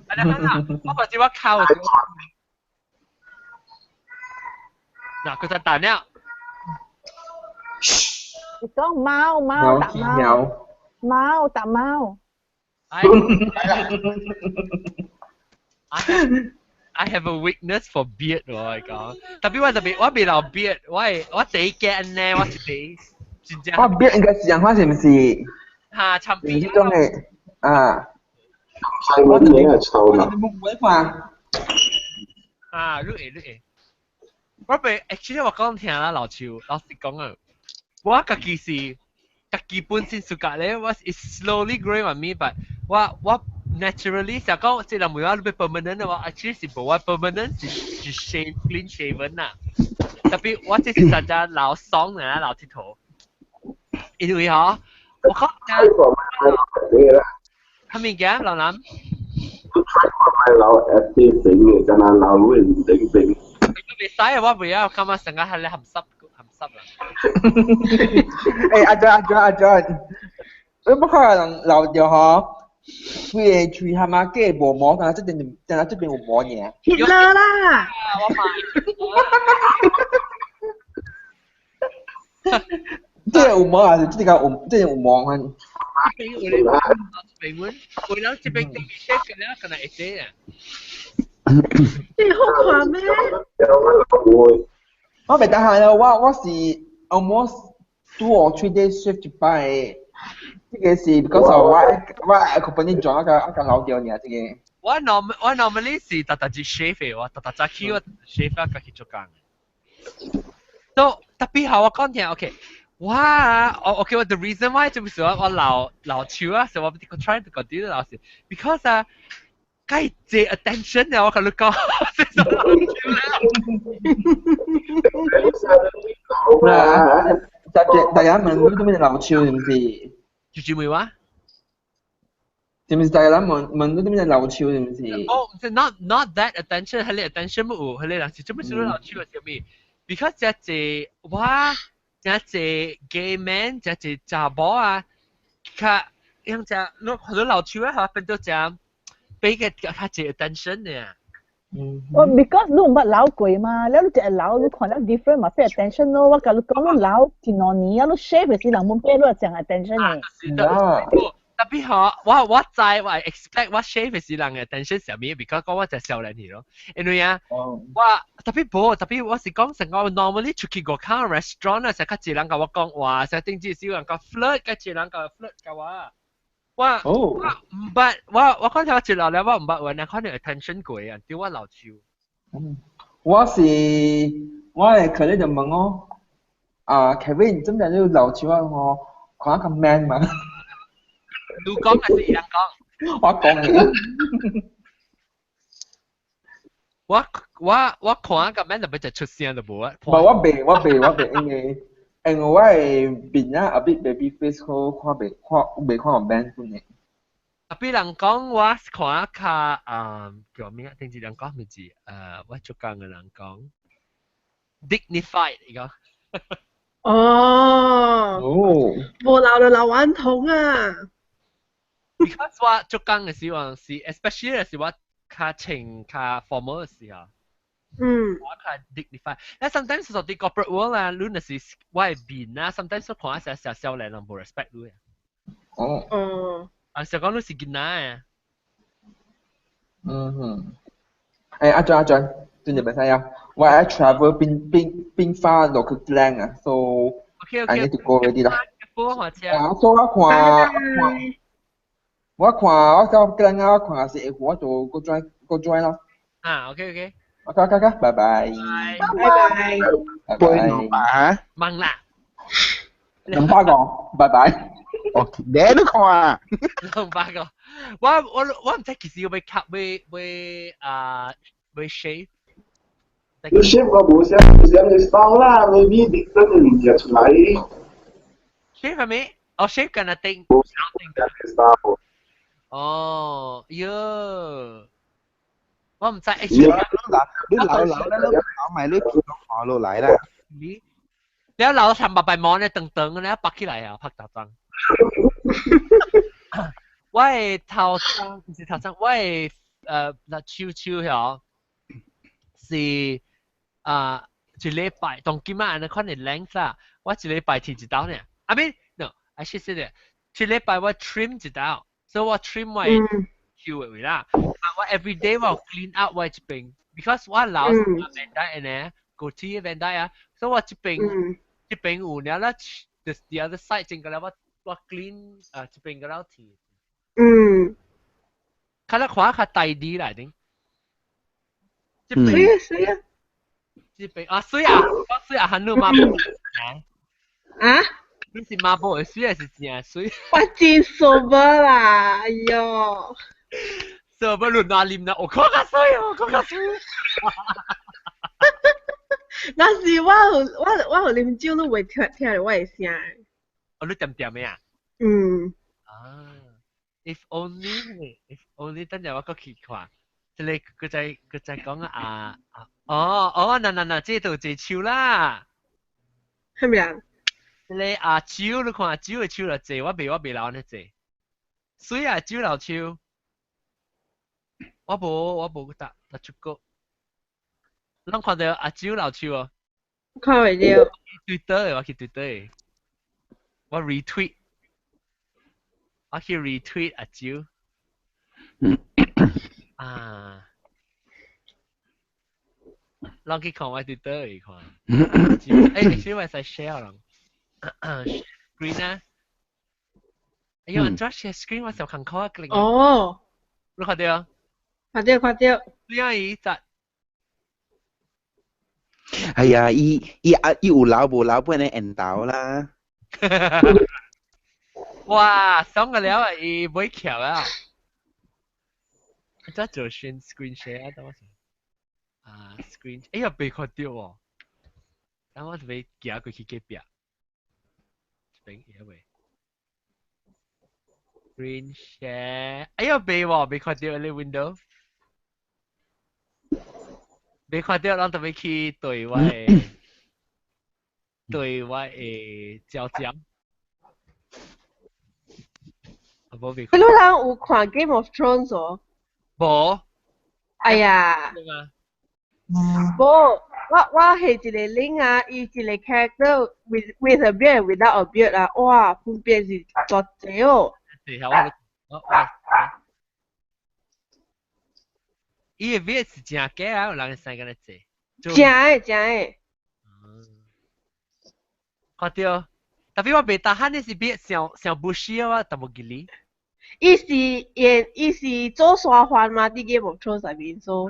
S1: 阿拉丁我把這我靠。嗱，佢就彈了。
S6: 你講貓貓打貓，貓打貓。
S1: I have a weakness for beard 我係講，特別我特別我未留 beard，我係我第一驚呢，我是第真正。
S2: 我 beard 應該是樣款是唔是？
S1: 嚇，長
S2: 邊。呢種嘅啊。
S4: 係我啲係臭嘛。
S2: 冇會看。
S1: 啊，你會你會。我被 actually 我講聽啦，老邱，老實講啊，我家己是家己本身暑假咧，我 is slowly growing on me，but 我我 naturally 想講，這人每話你要 permanent 的話，actually 是無我 permanent 是是 shave clean shaven 啦。特別我這是大家老爽啊，老鐵頭，因為嗬，我講係咪嘅老南？
S4: 我 try 過買老 active 整嘅，但係老會唔整整。
S1: 未使啊！我未啊，我感覺成個係你含濕含濕啦。
S2: 欸，阿 John 阿 John 阿 John，你不可能留掉嗬，規個喙含啊，假無毛，但係這邊但係這邊有毛爾。
S3: 貼啦啦！
S1: 我買。
S2: 這個有毛還是這個有這個有毛啊？
S1: 這邊有咧，這邊有，有人這邊這邊寫個了，可能會這樣。
S3: 你好看咩？
S2: 我袂得閒啦，我我是 almost 2 or 3 days shift 一擺，這個是 because 我我 company 轉一個一個老掉爾，這個。
S1: 我 norm 我 normally 是特特日 shave 的，我特特早起我 shave 啊，家己做工。都特別好，我講聽 OK。我我 OK，我 the reason why 就是我我老老手啊，所以我 try to 講啲老師，because 啊。該借 attention 啊！我同你講，
S2: 啊！大家大家問你做咩老手是唔是？
S1: 就住咩話？
S2: 是唔是大家問問你做咩老手是唔是？
S1: 哦，唔是 not not that attention，係你 attention 冇有，係你人是做咩事老手係啥物？Because 這隻我這隻 gay man，這隻查某啊，較用只你好多老手啊，嚇變到這。俾個較濟 attention 呢。
S6: 我 because 你毋捌老過嘛，了你一個老你看了 different 嘛，pay attention 咯。我共你講，你老一兩年啊，你 shave 的時人問買你會講 attention 的。
S1: 特別嗬，我我知我 expect 我 shave 的時人嘅 attention 上面，because 講我就少年去咯。因為啊，我特別無，特別我是講成個 normally 出去外口 restaurant 啊，成較濟人共我講話，成頂至少人共 flirt，較濟人共 flirt 共我。我我毋捌，我我講頭一落來，我毋捌有人看到 attention 過啊，對我老手。
S2: 我是我會可能就問我，啊 Kevin，真正你老手啊？我看較 man 嘛？
S1: 你講還是伊人講？
S2: 我講嘅。
S1: 我我我看較 man 特別就出聲就無啊。
S2: 無，我袂，我袂，我袂，因為。因為我的面啊，a bit baby face 好看袂看袂看有 man 款的。
S1: 特別人講我看較啊叫咩啊？頂一人講咩字？我做工嘅人講 dignified 伊講。
S3: 哦。
S2: 哦。
S3: 無留就留眼筒啊！
S1: Because 我做工嘅時候是，especially 是我較穿較 formal 嘅時候。
S3: 嗯，
S1: 我較 dignify。但 sometimes 說啲 corporate world 啊，你若是我的面啊，sometimes 我看下成少年人無 respect 你啊。
S2: 哦。
S3: 哦。
S1: 啊，想講你是囡仔啊。
S2: 嗯哼。欸，阿俊阿俊，轉入咪使啊？我愛 travel 變變變翻落去靚啊，so
S1: okay,
S2: I need to go already 啦。
S1: 好，下車。
S2: 啊，所以我看看。我看我到今日我看是會我就個 join 個 join 咯。
S1: 啊，OK OK。
S2: OK OK OK，拜拜。
S3: 拜拜。
S2: 拜拜。
S5: 拜。
S1: 問啦。
S2: 200個，拜拜。
S5: 哦，你都看啊？200
S1: 個，我唔知其實要吸要要啊要 shave。
S4: 你 shave 我無啥無啥嘅 style 啦，maybe different 嘅物件出來。
S1: shave 係咪？哦，shave 緊啊定。
S4: 無啥嘅 style。
S1: 哦，喲，我唔知。
S5: 你你留留咧，你留埋你看落來啦。
S1: 你你留300擺毛咧，長長咧，拔起來啊，拍大張。我的頭鬃唔是頭鬃，我的嗱手手曉是啊一禮拜當今仔按呢款的 length 啦，我一禮拜剃一刀呢。I mean no，I should say that 一禮拜我 trim 一刀，所以我 trim 我手的位啦。啊，我 every day 我 clean up 我這邊，because 我老是 bandai 呢，goatee bandai 啊，所以我這邊這邊有了啦，the other side 整個了我 clean 啊這邊個了剃。較咧看較大啲啦，頂。
S3: 水啊水啊！
S1: 這邊啊水啊，我水啊，喊你媽寶。
S3: 啊？
S1: 你是媽寶的水還是正水？
S3: 我真 sober 啦，哎喲！
S1: sober 你哪啉啦？我看較水哦，看較水。
S3: 若是我有啉酒，你袂聽聽著我的聲。
S1: 哦，你恬恬的啊？
S3: 嗯。
S1: 啊，if only，if only，等陣我閣去看，這個佢在講啊啊，哦哦，嗱嗱嗱，這度一樹啦。
S3: 係咪啊？
S1: 這個阿蕉，你看阿蕉的樹就濟，我袂老按呢濟。水啊，蕉老樹，我無搭搭出國。攏看著阿蕉老樹哦。
S3: 看袂著。
S1: 對倒的，我去對倒的。我 retweet，我去 retweet 阿蕉。啊。攏去看我對倒的看。欸，其實我會使 share 人。screen 啊。哎呦，按怎 share screen 我小看看啊！
S3: 哦。
S1: 你看著？
S3: 看著看著。
S1: 對啊，伊隻。
S5: 哎呀，伊伊啊伊有老無老本的緣投啦。
S1: 哇，爽個了啊！伊買橋啊！這做 screen share 啊，等我先。啊，screen，哎呀，袂看著喎。等我就欲行過去隔壁。這邊會袂？Screen share，哎呀，袂喎，袂看著你 window。袂看著，咱就欲去對我的焦焦。啊，無袂。
S3: 你人有看 Game of Thrones 哦？
S1: 無。
S3: 哎呀。無，我係一個 link 啊，伊一個 character with a beard without a beard 啊，哇，分別是大濟哦。
S1: 等下我，伊個 beard 是真假啊？有人會使共你坐。
S3: 真的真的。
S1: 看著，特別我袂 tahan 你是 beard 上上 bushy 啊，我淡薄記哩。
S3: 伊是演，伊是做沙環嘛，佇 Game of Thrones 內面做。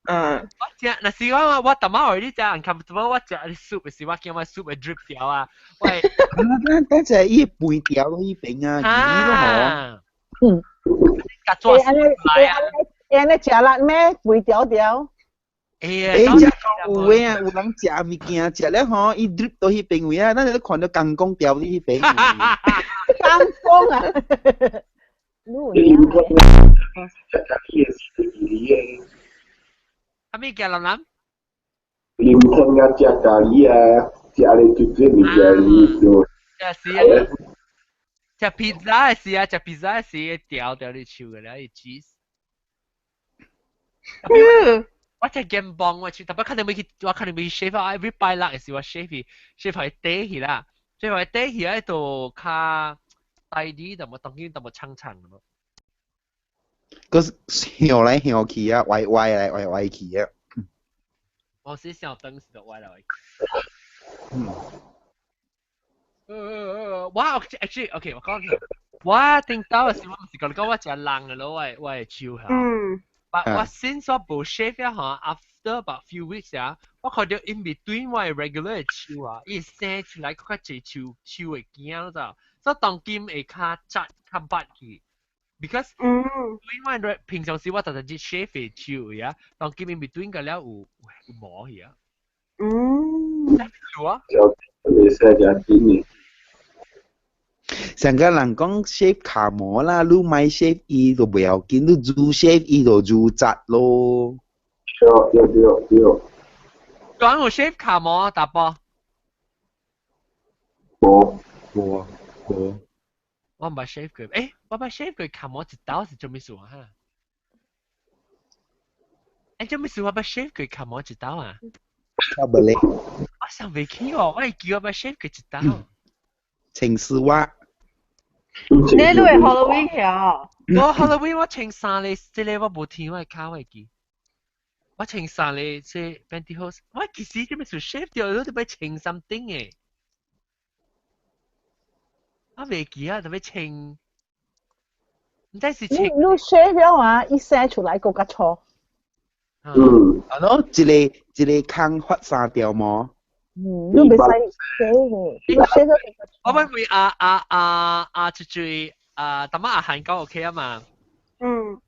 S3: 嗯。
S1: 我食，若是我淡仔話你食 uncomfortable，我食你 soup 時，我驚我 soup 會 drip 掉啊。喂。
S5: 等陣伊肥條彼邊啊，魚咯
S6: 嗬。嗯。
S1: 甲抓
S6: 欸，按呢，欸，按呢食力咩？肥條條。
S1: 欸，
S5: 欸，食有的啊，有人食物件食了吼，伊 drip 到彼邊位啊，咱就看著公公掉佇彼邊。
S6: 公公啊！
S4: 你有可能食咖喱的是魚的。
S1: 啥物件林林？
S4: 啉湯啊，食咖喱啊，食咧就這物件就。
S1: 食是啊，食披薩的是啊，食披薩的是掉掉你手的了，伊 cheese。我食肩膀我去，特別可能欲去，我可能欲去 shave 啊，every 拜六的時我 shave 去，shave 予短去啦，shave 予短去啊，就較大啲，淡薄當然淡薄長長的。
S5: 閣向來向去啊，歪歪來歪歪去啊。
S1: 我是想燈是就歪來歪去。我 actually OK，我講你，我頂到時我毋是共你講我誠冷嘅咯，我的手嚇。但我 since 我無 shave 啊嚇，after about few weeks 啊，我看到 in between 我的 regular 的手啊，伊生出來較濟手手的頸咯就，所以當今會較窄較拔去。Because 因為平常時我特特只 shave 的手呀，當今 in between 個了有有毛去啊。有啊。
S4: 有你寫只緊嘅。
S5: 上個人講 shave 卡毛啦，你買 shave 伊就袂要緊，你煮 shave 伊就煮窄咯。
S4: 對對對對。
S1: 講有 shave 卡毛大波？
S4: 無
S5: 無無。
S1: 我毋捌 shave 過，欸，我捌 shave 過卡毛一刀是做咩事啊？哈？欸，做咩事我捌 shave 過卡毛一刀啊？
S5: 卡無咧。
S1: 我想袂起哦，我會記我捌 shave 過一刀。
S5: 穿絲襪。
S3: 你都會 Halloween 啊？
S1: 我 Halloween 我穿衫咧，這個我無聽我跤會記。我穿衫咧，這 pantyhose，我其實這咩事 shave 掉，你都欲穿 something 嘅。我袂記啊，特別穿，毋知是穿。
S6: 你 shave 了啊？伊生出來閣較粗。
S4: 嗯。
S5: 啊喏，一個一個空發三條毛。
S6: 嗯，你袂使 shave 嘅，你 shave 咗。
S1: 我問問阿阿阿阿出去啊，淡仔阿韓講 OK 啊嘛？
S3: 嗯。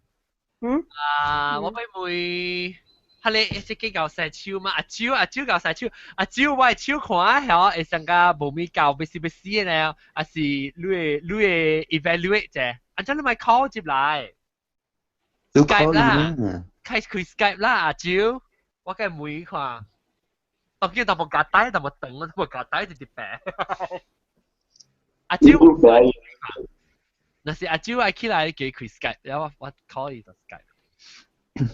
S3: 嗯。
S1: 啊，我問問。彼个這個𠢕洗手嘛，阿手阿手𠢕洗手，阿手我的手看下會上甲無物夠，欲死欲死的呢，還是你會 evaluate 者，按怎你莫 call 入來
S5: ，Skype
S1: 啦，開開 Skype 啦，阿手，我共問看，當見淡薄夾帶，淡薄長，淡薄夾帶直直白。阿手，若是阿手愛起來，叫伊開 Skype，然後我 call 伊就 Skype。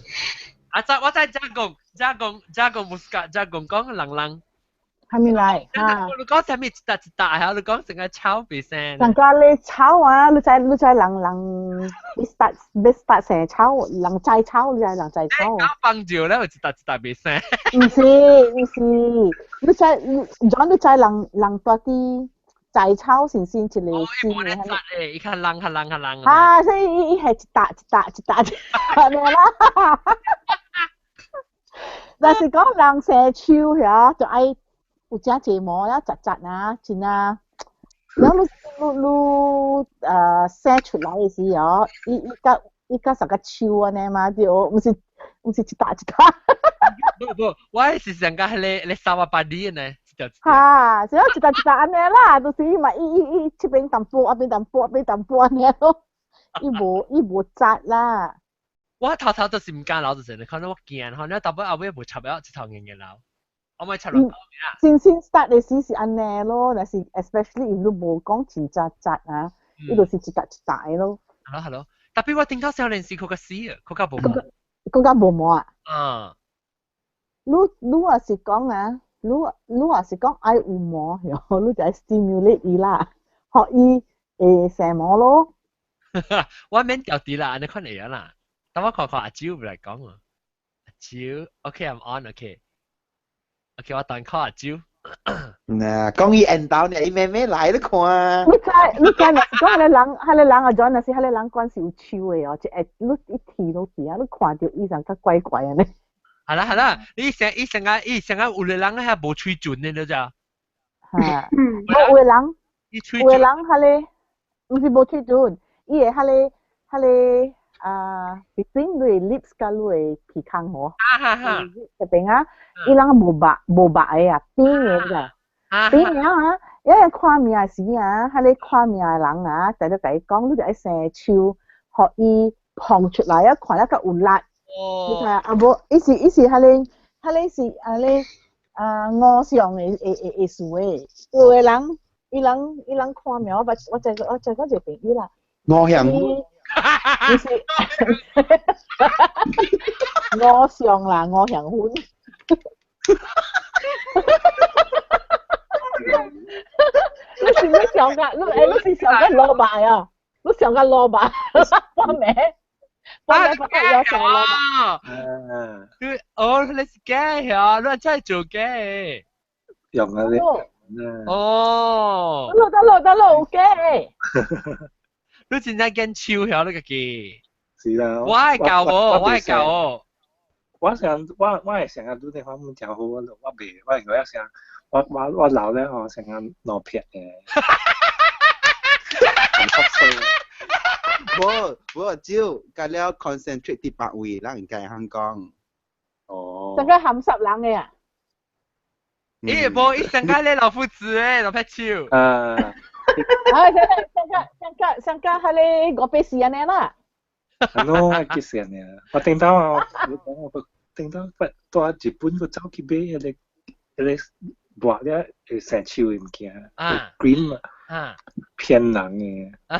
S1: 啊！再我再加講加講加講無是加講講人人。
S6: 係咪來？啊！
S1: 你講啥物一搭一搭，嚇？你講成個草袂生。
S6: 人家你草啊！你知你知人人欲 start 欲 start 生草，人摘草，你知人摘草。
S1: 放尿咧，有一搭一搭袂生。
S6: 毋是毋是，你知你你知人人蹛佇摘草先先一個
S1: 新的。哦，伊較冷較冷較冷。
S6: 啊，所以伊伊係一搭一搭一搭一搭啦。若是講人生樹遐，就愛有誠濟毛了，雜雜啊，真啊。然後你你你生出來的時候，伊伊佮伊佮啥個樹按呢嘛，對，毋是一搭一搭。
S1: 不不，我是上個彼个咧三百八里呢，一條。
S6: 哈，所以一搭一搭按呢啦，就是伊嘛，伊伊伊這邊淡薄，那邊淡薄，那邊淡薄按呢咯，伊無伊無紮啦。
S1: 我頭頭就是毋敢留，就是可能我驚，可能到尾後尾無插了，一頭硬硬留，我咪插落啊。
S6: 先先 start 的時是按呢咯，若是 especially 你無講真紮紮啊，伊就是一搭一搭的咯。
S1: 係咯係咯，特別我頂頭少年時閣較死啊，閣較無毛。
S6: 閣較無毛啊？
S1: 啊。
S6: 你你若是講啊，你你若是講愛有毛，你就愛 stimulate 伊啦，予伊會生毛咯。
S1: 我免調啲啦，按呢款會啊啦。等我看看阿蕉來講啊。阿蕉，OK，I'm on，OK。OK，我等 call 阿蕉。
S5: 嗱，講伊緣投呢，伊妹妹來你看。
S6: 你知你知，若是講彼个人，彼個人阿 John，若是彼個人關是有手的哦，就會你一提落去啊，你看著伊人較怪怪按呢。
S1: 係啦係啦，伊成伊成個伊成個有個人遐無喙唇的，你知？
S6: 嚇，無有個人，有個人彼个，毋是無喙唇，伊會彼个彼个啊，between 你的 lips 佮你的鼻孔吼，
S1: 啊哈哈，
S6: 這邊啊，伊人無肉無肉的啊，扁的咋，扁的啊，因為看命時啊，彼个看命的人啊，就咧共伊講，你著愛生手，予伊膨出來啊，看了較有力。你睇啊，無，伊是伊是彼個彼個是按呢啊五相的的的的事的，有的人伊人伊人看命，我捌我知我知講一個朋友啦。
S5: 五相。
S6: 毋是五相啦，五香粉。你是欲想甲你欸，你是想甲蘿蔔啊？你想甲蘿蔔，我名，我名我有想蘿蔔。
S1: 你哦，你是假啊？你真係做假？
S4: 用啊你。
S1: 哦。
S6: 得咯得咯得咯，有假。
S1: 你真正見手曉你家己。
S4: 是啦。
S1: 我會教我，我會教我。
S4: 我想我會成日拄電話唔誠好，我袂，我應該成我老咧吼，成日兩撇嘅。很濕碎。
S5: 無無照，甲了 concentrate 佇別位，咱應該通講。
S4: 哦。
S6: 成個鹹濕人嘅啊！
S1: 咦，無，伊上個咧老夫子誒，老撇手。
S4: 啊。
S6: 啊，上個彼個五百四按呢啦。
S4: 啊喏，幾時呢？我頂到啊，我頂到不到日本個走去買彼個抹了會生手的物件，cream 啊，騙人的。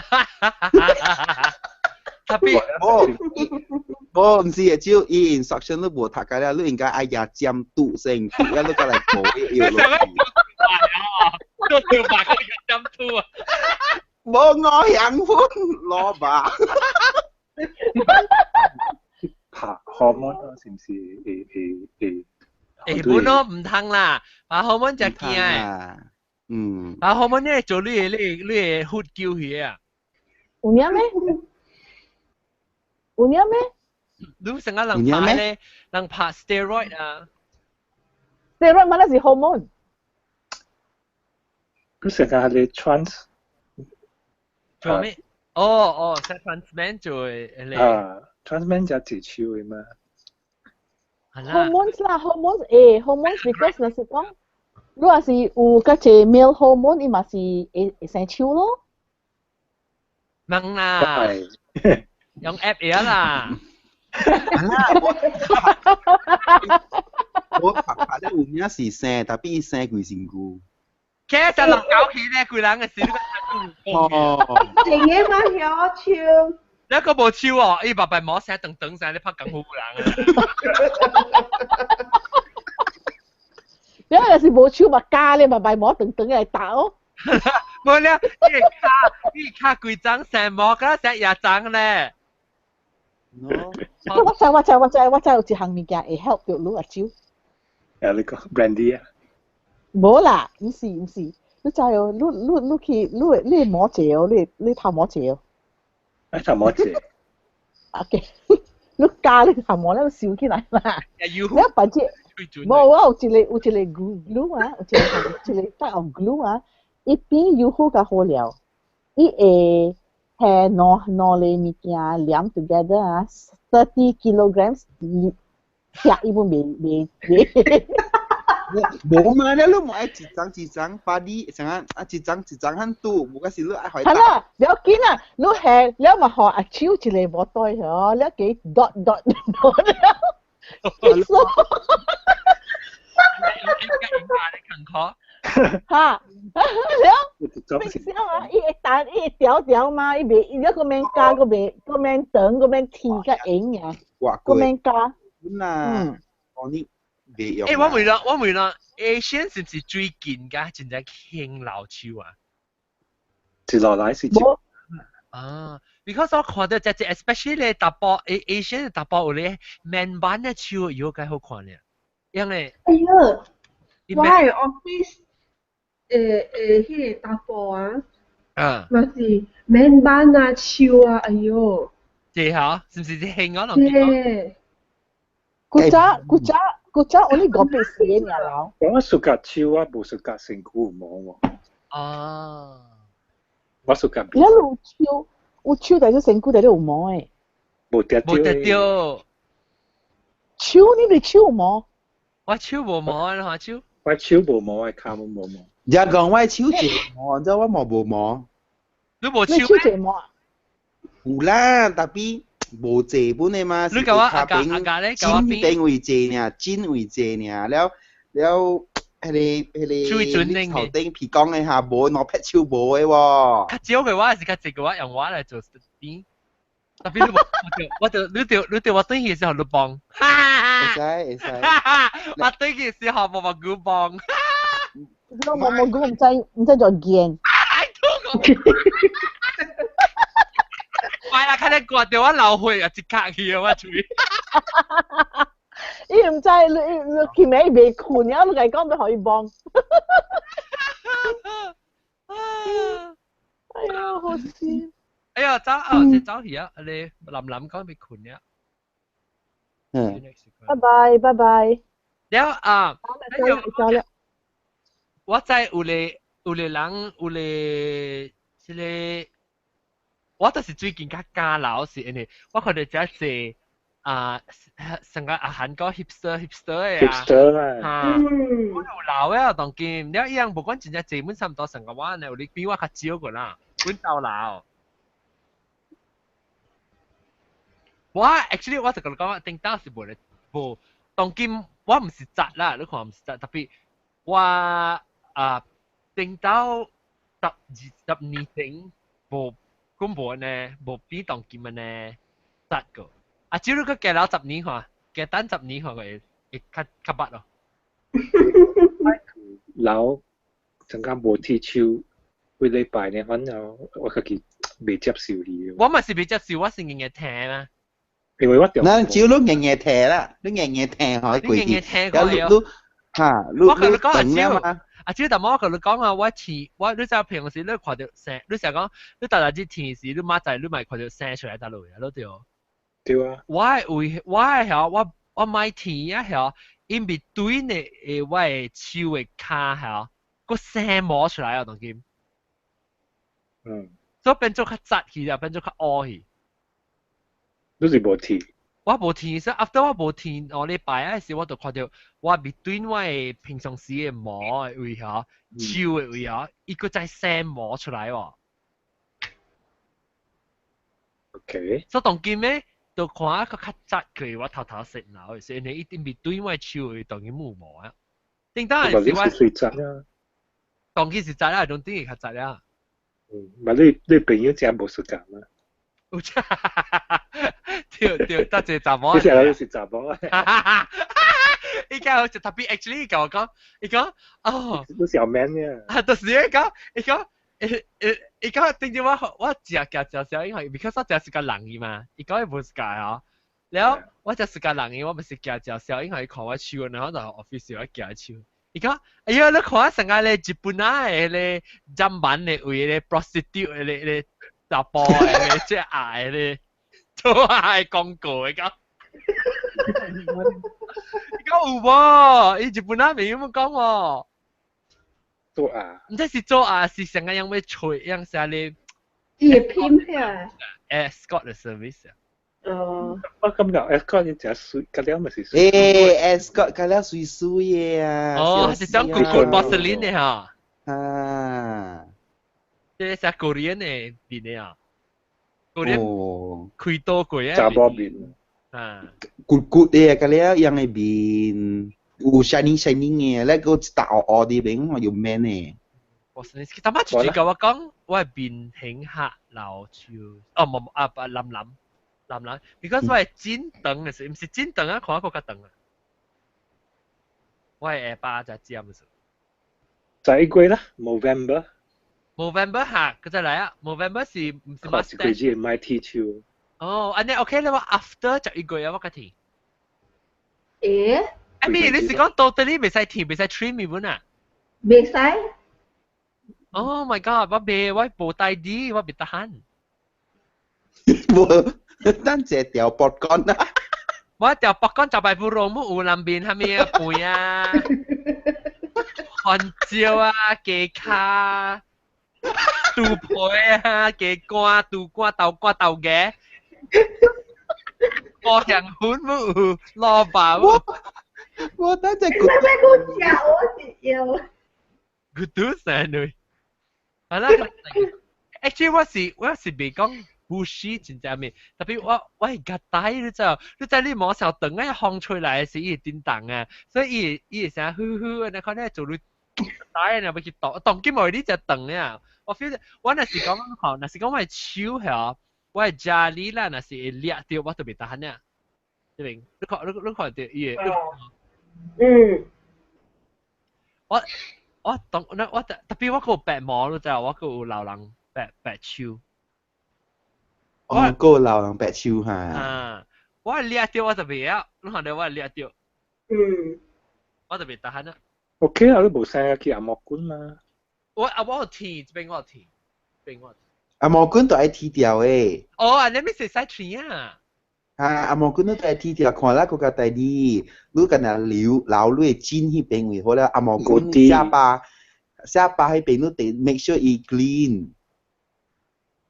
S1: 特別
S5: 無，毋是的，只有伊 instruction 你無讀過了，你應該愛舉針拄先，拄了你閣來補藥落去。
S1: 都條白個針拄啊！
S5: 無我香粉蘿蔔。
S4: 拍荷爾蒙是毋是會會會？
S1: 會本咯，毋通啦，拍荷爾蒙真驚的。
S5: 嗯。
S1: 拍荷爾蒙你做你的血球去啊？
S6: 有影咩？有影咩？
S1: 你成日人拍咧，人拍 steroid 啊。
S6: steroid 嘛，那是 hormone。
S4: 佢成日係 trans。
S1: 做咩？哦哦，係 transman 做嘅。
S4: 啊，transman 就係手嘅嘛。
S6: hormones 啦，hormones 誒，hormones because 若是講，如果是有較濟 male hormone，伊嘛是會生手咯。
S1: 問啦，用 app 嘢啦。
S5: 我拍咧有影是生，但比伊生規身軀。
S1: 其實落狗氣咧，規人嘅事你
S5: 哦。
S3: 成日嘛曉手。
S1: 你個無手哦，伊白白毛生長長生，你拍功夫人啊！
S6: 你若是無手嘛加咧嘛白毛長長來打哦。
S1: 無了，伊卡規張生毛，敢生廿張咧。
S6: 我知有一項物件會 help 到你阿手。
S4: 誒，你講 brandy 啊？
S6: 無啦，毋是，你知哦，你去你毛濟哦，你頭毛濟哦。
S4: 哎，頭毛濟。
S6: OK，你加你頭毛咧燒起來啦。
S1: 你
S6: 反正無，我有一個 glue 啊，有一個 type of glue 啊，伊邊有好較好了，伊會係兩個物件黏 together 啊，30 kilograms，拆伊本未未。
S5: 無嘛，你無愛一張一張把你成啊一張一張很拄，無個是你愛開。
S6: 係啦，不要緊啊，你係你嘛予阿手一個無袋嗬，你給 dot dot dot 了，結束。哈，了，變小啊！伊會彈，伊會條條嘛，伊袂，伊個免加，個免個免長，個免鐵較硬爾，個免加。
S5: 嗯，我呢袂用。
S1: 欸，我問啦，Asian 是毋是最近㗎真正興老手啊？
S4: 一落來是。
S1: 啊，because 我看到隻隻，especially 咧查埔 Asian 查埔有咧面板的手有較好看咧，因為。
S3: 哎呀，我的 office 彼個查埔啊，嘛是面板啊、手啊，哎喲。
S1: 這下是毋是興啊？
S3: 對。
S6: 古早我呢個別死嘅老。
S4: 我 suka 手啊，無 suka 身軀有毛喎。
S1: 啊。
S4: 我 suka。
S6: 你有手，有手但是身軀但是有毛的。
S4: 無得
S1: 無得著。
S6: 手你袂手有毛？
S1: 我手無毛啊，你看手。
S4: 我手無毛，我跤無毛。
S5: 人講我手一毛，你知我毛無毛？
S1: 你無手
S6: 一毛啊？
S5: 有啦，但係無濟本的嘛。
S1: 你甲我阿家阿家咧，
S5: 剪頂為濟爾，剪為濟爾，了了，彼個頭頂皮講的下無，兩撇手無的喎。
S1: 較少的話是較濟的話，用我來做邊。特別你無，我就你就我轉去的時候你幫。
S5: 會使會使。
S1: 我轉去的時候無無牛幫。
S6: 我無無牛毋知做見。
S1: 哎，吐我！買啦，看你刮到我流血啊，一卡去啊，我嘴。
S6: 伊毋知你佢尾未困，然後你講要予伊幫。哎呀，好笑！
S1: 哎呀，了走啊，先走去啊，你林林講欲睏了。
S5: 嗯。
S6: 拜拜拜拜。
S1: 了啊，
S6: 走了。
S1: 我知有個人有個這個，我就是最近較加老是因為我看到這濟啊，成個啊韓國 hipster hipster 的啊，
S4: hipster 啦，
S1: 嚇，我有老的啊，當今了伊人無管真正濟，本差毋多成個我呢，有你比我較少個啦，阮兜老。我 actually 我就共你講，頂當是無咧，無當今我毋是宅啦，你看毋是宅，特別我啊頂到10、20年前無，根本呢無比當今呢宅過。啊，只要佢加老十年看，加等十年看會會較較捌咯。
S4: 老陣間無剃鬚，幾禮拜呢，反正我家己袂接受伊。
S1: 我嘛是袂接受，我是硬硬聽啦。
S4: 因為我
S5: 嗱，只要你硬硬聽啦，你硬硬聽可以
S1: 你硬硬聽過
S5: 你嚇，
S1: 我同你講阿
S5: 超，
S1: 阿超，但我同你講啊，我天，我你知平時你看到聲，你成日講你逐日天時，你媽仔你咪看到聲出來得落啊，你對。
S4: 對啊。
S1: 我會我曉我我買天啊曉，因為對呢誒我的手的跤曉，個聲摸出來啊，當今。
S4: 嗯。
S1: 所以變做較窄去啊，變做較烏去。
S4: 你是無剃？
S1: 我無剃，所以 after 我無剃，我禮拜啊時我就看到我面對我的平常時的毛的位吼，手的位吼，伊閣再生毛出來喎。
S4: OK。
S1: 所以當今呢，就看啊，閣較窄去，我頭頭洗腦的時，因為一定面對我的手的當今冇毛啊。頂當是我。
S4: 水窄啊。
S1: 當今是窄啊，當頂會較窄啊。
S4: 嗯，嘛你你朋友真無相共啊。
S1: 有遮，對對，得一個查某。
S4: 你成日是查某啊！
S1: 伊講就特別 actually 伊甲我講，伊講哦，
S4: 你小 man 呢？
S1: 啊，就是伊講，伊講，伊伊伊講，頂住我我食食食食，因為 because 我食是個人伊嘛，伊講伊無是個哦。了我食是個人伊，我毋是食食食，因為伊看我手，然後就 office 我舉手。伊講，哎呀，你看成個咧日本仔的咧砧板的位咧 prostitute 咧咧。查埔的，這愛咧，做愛廣告的講。伊講有無？伊日本仔朋友們講喎。
S4: 做啊？
S1: 毋知是做啊，是成個樣欲吹，樣啥咧？
S3: 伊會拼啊
S1: ？Escort 的 service 啊。
S3: 哦。
S4: 我感覺 escort 伊誠媠，甲了嘛是媠。
S5: 欸，escort 甲了媠媠的啊。
S1: 哦，是種骨骨 porcelain 的哈。
S5: 啊。
S1: 這是 Korean 的面的啊，Korean 開刀過啊，
S4: 查某面
S1: 啊，
S5: 骨骨的啊，個了樣的面，有 shining shining 的，那個一大烏烏的面，有 man 的。
S1: 我是你，他媽直接甲我講，我的面型較老手，哦，無啊，藍藍藍藍，because 我的剪長的時，毋是剪長啊，看我較長啊，我的下巴才尖是。
S4: 11月啦，November。
S1: November 嚇，佢再來啊！November 是毋是
S4: 馬？一個月買剃鬚。
S1: 哦，按呢 OK 啦，我 after 11月啊，我較剃。
S3: 欸？
S1: 阿咪，你是講到底你袂使剃，袂使 trim 本啊？
S3: 袂使。
S1: Oh my god！我袂，我無帶啲，我袂得閒。
S5: 無，等者條脖杆啊！
S1: 我條脖杆就擺不羅姆有南邊，係咪啊？背啊，番椒啊，雞跤。豬皮啊，雞肝、豬肝、豆乾、豆芽，高香粉冇，蘿蔔
S5: 冇。我等陣
S3: 你咩講食我是要。
S1: 佢都成女。係啦，actually 我是我是未講不是真正咩，特別我我係個帶你知，你知你摸小燈啊，風吹來時伊會叮當啊，所以伊會伊會聲呼呼，你看你做你帶啊，欲去擋擋緊無你只長啊。我 feel 我若是講吼，若是講我的手吼，我的家裡啦，若是會掠著，我就袂得閒啊。對唔？你看你你看著伊會。
S3: 嗯。
S1: 我我當那我特特別我閣有白毛，你知我閣有老人白白手。
S5: 哦，閣有老人白手哈。
S1: 啊！我掠著我就袂曉，你看著我掠著。
S3: 嗯。
S1: 我就袂得閒啊。
S4: OK 啊，你無生去按摩館嘛？
S1: 我啊，我有剃，這邊我有剃，這邊我有剃。
S5: 紅毛菌都愛剃掉的。
S1: 哦，啊，你咪是使剃啊？
S5: 啊，紅毛菌都愛剃掉，看啦，閣較大啲，你干那留留你的筋彼邊位好了，紅毛菌下巴下巴彼邊你得 make sure 伊 clean。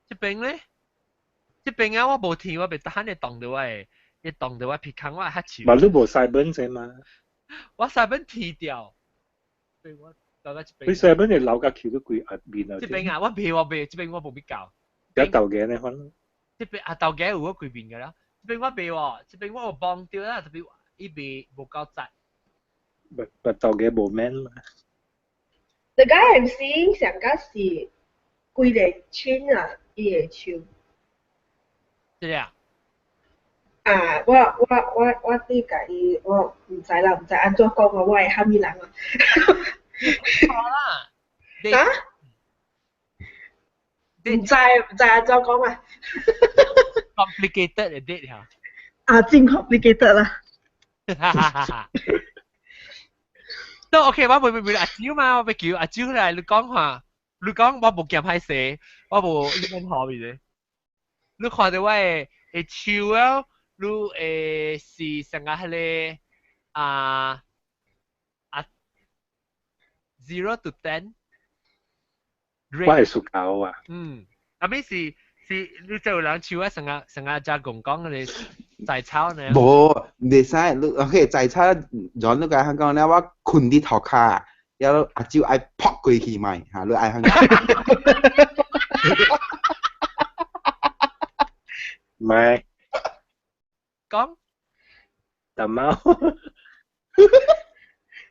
S1: 這邊咧？這邊啊，我無剃，我袂得閒會動到我的，會動到我鼻孔，我會較臭。
S4: 嘛，你無 sideburn 者嘛？
S1: 我 sideburn 剃掉。對，我到這邊。
S4: 你 sideburn 會留甲翹到規壓面啊？
S1: 這邊啊，我袂，我袂，這邊我無比較。
S4: 有豆芽呢款。
S1: 這邊啊，豆芽有我規面㗎啦。這邊我袂喎，這邊我有綁掉啦，特別伊袂無夠紮。
S4: 不不，豆芽無免嘛。
S3: The guy I'm seeing 上個是規個青啊，伊的手。
S1: 這個啊？
S3: 啊，我對共伊，我毋知啦，毋知按怎講啊，我會蝦米人啊？
S1: 好啦。
S3: 啊？毋知毋知按怎講啊
S1: ？Complicated 的 date 嚇。
S3: 啊，真 complicated 啦。
S1: 都 OK，我袂袂袂阿蕉嘛，我欲叫阿蕉來，你講下，你講我無驚歹勢，我無你免學咪咧。你看著我的的手啊，你會是啥個彼个啊啊 0 to 10？
S4: 我係屬狗啊。
S1: 嗯，啊咪是是，你就有人手啊，成個成個只公講的在炒呢？
S5: 無，袂使，你 OK 在炒，然你共講咧，我睏佇塗跤，了阿蕉愛撲過去覓，嚇，你愛香講。
S4: 唔係。
S1: 講。
S4: 大貓。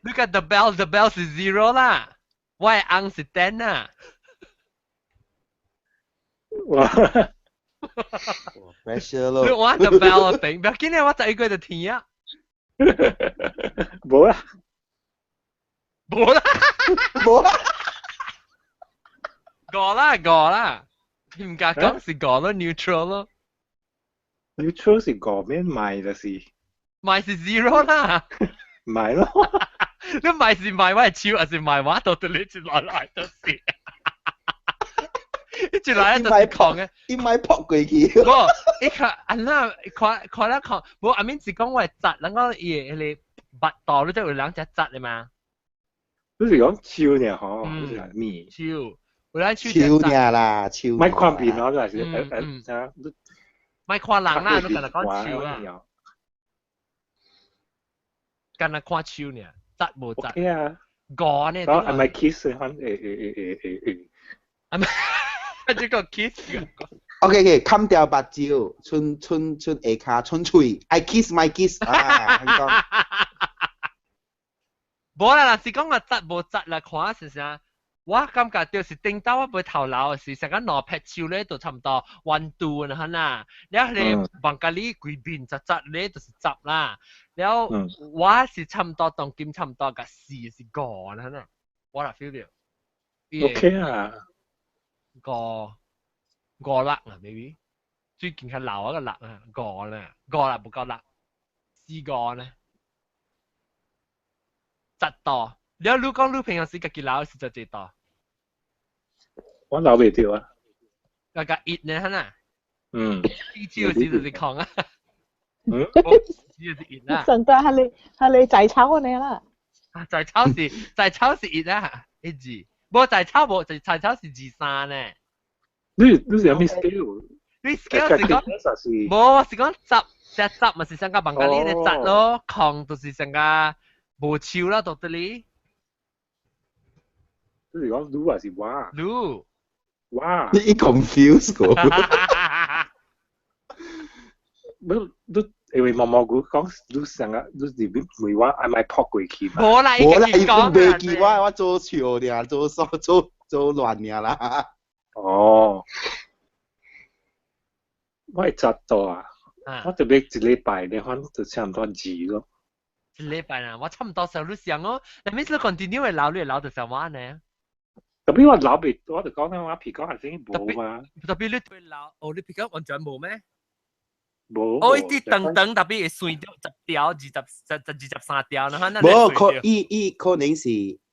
S1: Look at the bell, the bell 是 zero 啦，我的翁是 10 啦。
S4: 哇
S5: ！pressure 咯。
S1: 你玩 the bell 啊，頂，不要緊啊，我11個月就天啊。
S4: 無啦。
S1: 無啦。
S5: 無啦。
S1: 五啦五啦，唔敢講是五咯，neutral 咯。
S4: neutral 是五免賣就是。
S1: 賣是 zero 啦。
S4: 賣咯。
S1: 你賣是賣我的手，還是賣我到底你一來來就是。一來就是空的。
S5: 伊莫撲過去。
S1: 無，伊看按怎看看了看，無阿明是講我會紮，人講伊的彼個腹肚，你知有人食紮的嗎？
S4: 你是講手爾吼，你是面？
S1: 手，有人手
S5: 手爾啦，手。
S4: 莫看面咯，還是啥？
S1: 莫看人啦，你干焦講手啊。干焦看手爾，紮無紮？
S4: OK 啊。
S1: 五呢？
S4: 係咪 kiss 可會會會會會？
S1: 係咪？這個 kiss。
S5: OK OK，冚掉目睭，伸伸伸下跤，伸喙，愛 kiss 莫 kiss 啊！講。
S1: 無啦，若是講話紮無紮啦，看是啥？我感覺就是頂到我袂頭老時，成個兩撇手咧就差不多 1 2啦，啦。了彼个網咖裡規面紮紮咧就是十啦。了我是差不多當今差不多共四是五啦，啦。我若 feel 著。
S4: OK 啊。
S1: 五五六啊，maybe 最近較老一個六啊，五啦，五啦無夠六，四五呢。十度，了你講你平常時家己老是十幾度？
S4: 我老袂著啊。
S1: 那個一呢，哈
S4: 嗯。
S1: 一手是就是空啊。
S4: 嗯。
S1: 就是一啦。
S6: 上個係你係你在炒你啦。
S1: 啊，在炒是在炒是一啦，一字。無在炒無，在炒是二三呢。
S4: 你你是啥物 scale？
S1: 你 scale 是講，無我是講十，隻十咪是上個網咖裡的十咯，空就是上個無手啦，到底裡。
S4: 你是講你還是我？
S1: 你。
S4: 我。
S5: 你 confuse 過。
S4: 你你因為毛毛菇講你上個你是問我愛莫撲過去嘛？
S1: 無啦，
S5: 無啦，伊袂記我，我做笑爾，做做做做亂爾啦。
S4: 哦，我會十度啊，我特別一禮拜咧，反正就差毋多二咯。
S1: 一禮拜啊，我差毋多上你上哦，但每次 continue 會老，你會老就上我呢。
S4: 特別我老袂，我就講啦，我鼻孔還是無嘛。
S1: 特別你對老，哦，你鼻孔完全無咩？
S4: 無。
S1: 哦，伊啲長長特別會碎掉十條、二十、十、十23條，然後
S5: 無可伊伊可能是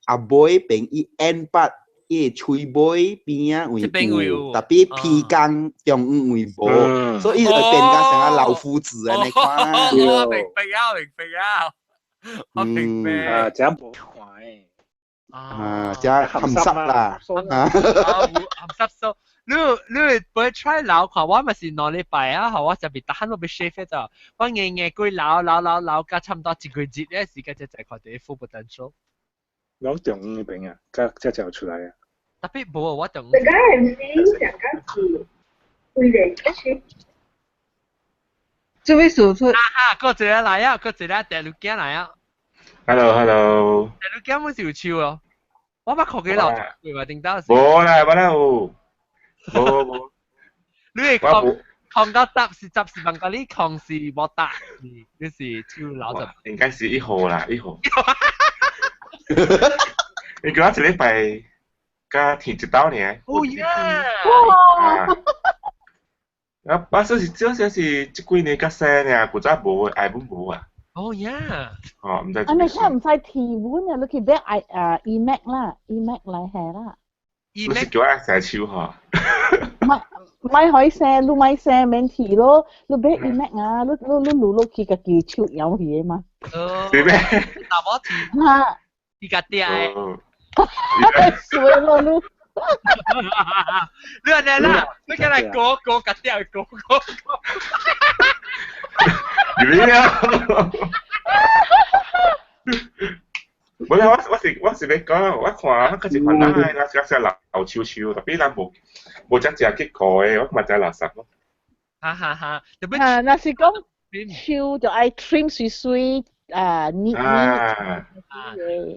S5: 阿尾邊伊 N 八，伊伊個喙尾邊仔位有，特別鼻孔中央位無，所以伊就變甲成個老夫子按呢款。
S1: 我明白啊，明白啊，我明白。
S4: 啊，這樣無看的。
S5: 啊，這含濕啦，
S1: 啊，含濕數。你會 try 留看，我咪是2禮拜啊，吼，我就別得閒我欲 shave 就，我硬硬鬼留留留留，甲差唔多一個月咧時間就就看到 full potential。
S4: 攞中央那邊啊，才才才有出來啊。
S1: 特別無我中。
S3: 這個係是上個是規個區。做咩事出？
S1: 啊哈，過一個來啊，過一個第六件來啊。
S7: Hello，Hello。
S1: 第六件阮是有手哦，我捌看過老對嘛？頂到
S7: 是。無啦，無啦有。無無。
S1: 你會控控到十是十是萬個你控是無搭，你是手老就。
S7: 應該是1號啦，1號。你講一禮拜，佮停一道爾。
S1: 哦耶！
S7: 哇！啊，我說是這這是這幾年較細爾，古早無，愛本無啊。
S1: 哦耶！
S7: 哦，毋知。
S6: 啊，你看毋使提阮啊，你去買 i 啊 eMac 啦，eMac 來下啦。
S7: 你是叫我洗手吼？
S6: 唔唔可以洗，你咪洗免提咯，你買 eMac 啊，你你你滷落去家己手搖去的嘛。
S1: 哦。
S7: 是咩？
S1: 大寶提。
S6: 哈。
S1: 伊家嗲的。
S6: 水咯你。
S1: 你按呢啦，你過來講講家嗲講講講。
S7: 你啊！無啦，我我是我是欲講，我看較是煩惱的，若是老手手，特別咱無無遮食結果的，我嘛知垃圾咯。
S1: 哈哈哈！
S6: 啊，若是講手就愛 trim 媠媠啊，膩膩。
S7: 啊，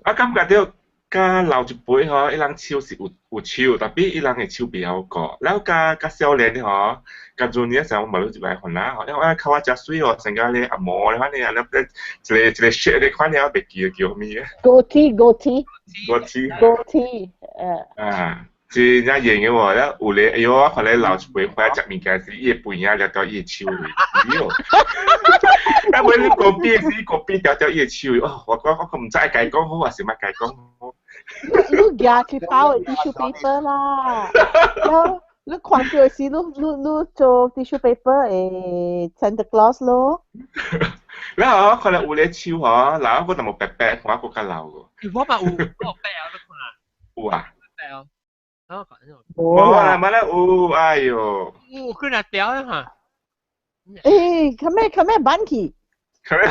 S7: 我感覺著佮老一輩吼，伊人手是有有手，特別伊人的手袂曉顧。了佮較少年的吼，較陣年時候我嘛一來煩惱吼，因為我較我誠媠哦，成個咧阿毛咧，反正啊，一個一個雪咧，款爾我袂記叫啥物啊。
S6: Goatee goatee。
S7: Goatee。
S6: Goatee，
S7: 啊，真正型的喎，了有咧，哎喲，我看咧老一輩回來食物件時，伊的背影掠到伊的手裡，哎喲，啊，尾你高比時，高比條條伊的手，哦，我講我毋知愛共伊講好，還是莫共伊講好。
S6: 你你舉去包的 tissue paper 啦，了你看到時，你你你做 tissue paper 的 Santa Claus 咯。
S7: 然後我看到有咧手吼，然後我淡薄白白，看我閣較老個。
S1: 我嘛有，我有白啊，你看。
S7: 有啊。
S1: 白哦。
S7: 無啦，無啦有，哎喲。
S1: 有，佢若掉啊哈。
S6: 欸，較咩較咩板去？
S7: 較咩？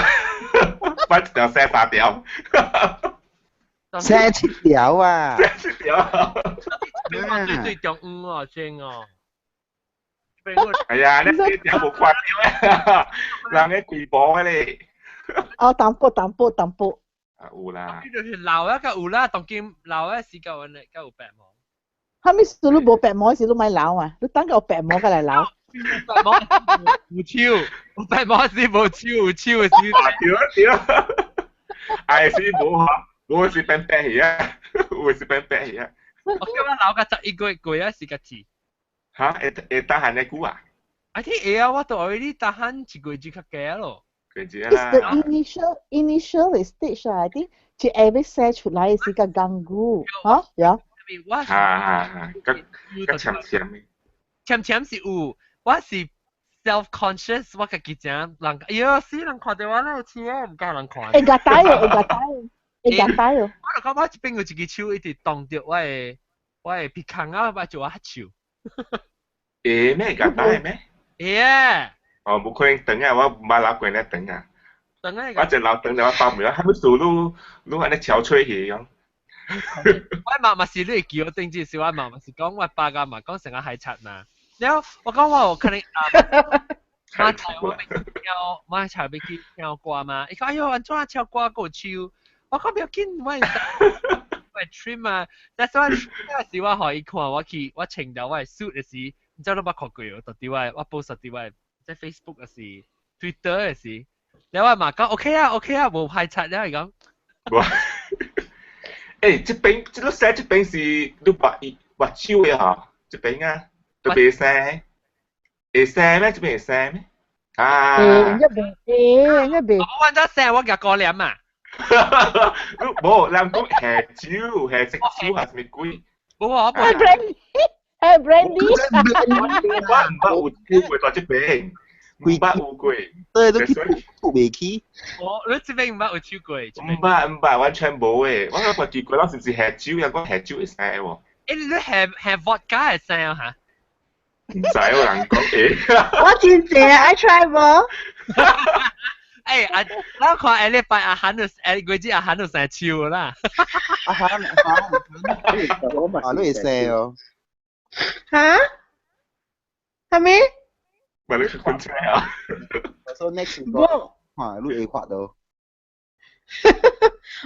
S7: 板一條，生三條。
S5: 生七條啊！
S7: 生七條。
S1: 最最中央哦，真哦。
S7: 哎呀，你這條無看到啊！人咧規晡的咧。
S6: 哦，淡薄淡薄淡薄。
S7: 啊，有啦。
S1: 就是老啊，較有啦，當今老啊時間咧，較有白毛。
S6: 啥物事你無白毛時你莫留啊！你等有白毛才來留。
S1: 白毛有手，有白毛是無手，有手的是。
S7: 對對。哎，是無哈，無是變白去啊，有是變白去啊。
S1: 我感覺留甲11個月過啊，是較遲。
S7: 哈？會會得閒的久啊？
S1: I think 會啊，我都 already 得閒一個月就較加咯。
S7: 月
S6: It's the initial stage 啊，I think 一下欲生出來是較艱苦，嚇呀？
S1: 我
S7: 哈哈哈，較較淺淺的。
S1: 淺淺是有，我是 self conscious，我家己誠人，哎喲，死人看著我咧笑，毋敢人看。
S6: 會夾帶哦，會夾帶，會夾帶哦。
S1: 我就感覺我這邊有一支手一直擋著我的鼻孔啊，我做我黑手。
S7: 會咩？夾帶咩？
S1: 會啊。
S7: 哦，無可能長啊！我毋捌留過咧長啊。
S1: 長啊！
S7: 我一留長就我包袂了，啥物事愈愈按呢憔悴去講。
S1: 我媽嘛是你會記我頂次是我媽嘛是講我爸甲嘛講成個海賊嘛。了後我講我有可能啊，媽菜我欲去聽，媽菜欲去聽歌嘛。伊講哎喲，按怎唱歌閣有手？我講不要緊，我我 trim 啊。但是我那時我予伊看，我去我穿著我的 suit 的時，毋知你捌看過無？到佇我我 post 佇我在 Facebook 的時，Twitter 的時，了我嘛講 OK 啊 OK 啊，無歹賊了伊講。
S7: 無。欸，這邊這個生這邊是你畫伊畫手的吼，這邊啊，都袂生，會生咩？這邊會生咩？啊！
S6: 欸，一邊，欸，一邊。
S1: 我揾咗生，我夾過臉嘛。
S7: 你無人講下手，下隻手還是啥物鬼？
S1: 無我無。
S6: 係 brandy，係 brandy。
S7: 我毋捌有酒過在這邊，毋捌有過。
S5: 對，都去吐袂起。
S1: 我你這邊毋捌有酒過？
S7: 毋捌毋捌，完全無誒。我感覺奇怪，我是毋是下酒啊？我下酒會使喎。
S1: 欸，你下下 vodka 會使啊？嚇？
S7: 毋知有人講欸。
S3: 我真濟愛 try 無？
S1: 欸，啊，咱看下禮拜阿韓就下月子阿韓就生手啦。
S5: 阿韓阿韓，啊，你會生哦？
S3: 嚇？係咪？
S7: 咪你去困車啊？
S5: 我說 next
S3: 無。
S5: 看你會發到。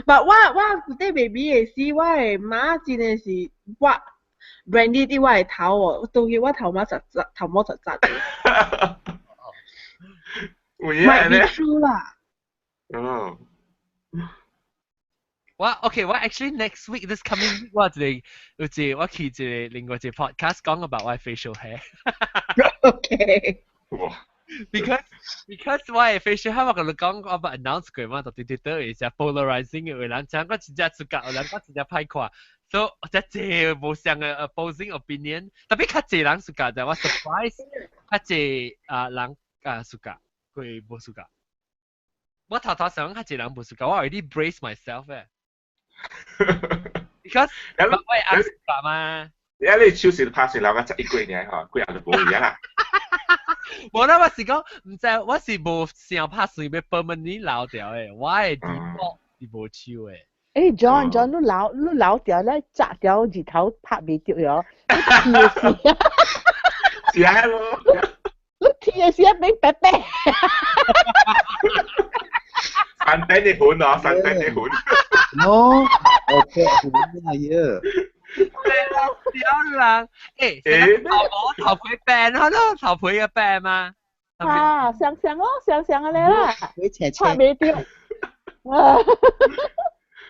S3: But 我對 baby 的時，我的媽真的是我 brandy 佇我的頭哦，當然我頭毛實實，頭毛實實的。
S7: 有影
S3: Might be
S7: 咧？
S3: true 啦。
S7: 哦。
S1: 我 OK，我 actually next week this coming week 我一個有一個我去一個另外一個 podcast 講 about 我 facial hair。
S3: OK。
S7: 哇！
S1: Because 我的 facial hair 我共你講，我捌 announce 過嘛，就對對對，是 polarizing 嘅，有人講我真正出格，有人講真正歹看，所以真濟無相嘅 opposing opinion，特別較濟人出格，就我 surprise 較濟啊人啊出格，佢無出格。我頭頭想較濟人無出格，我 already brace myself 誒。Because 我會壓出格嘛。
S7: 你啊，你手是拍成留個11個月爾吼，幾後就無去啊啦。
S1: 無啦，我是講，毋知我是無想拍算欲 permanently 留掉的，我的 default 是無手的。
S6: 欸，John John，你留掉咧，紮掉日頭拍袂著喲。你剃的時，
S7: 是啊咯。
S6: 你剃的時一變白白。
S7: 山頂的款哦，山頂的款。
S5: No，我白款啊耶。
S1: 小人，欸，頭毛頭皮病咯，頭皮嘅病嘛。
S6: 啊，相相咯，相相嘅啦，拍袂著。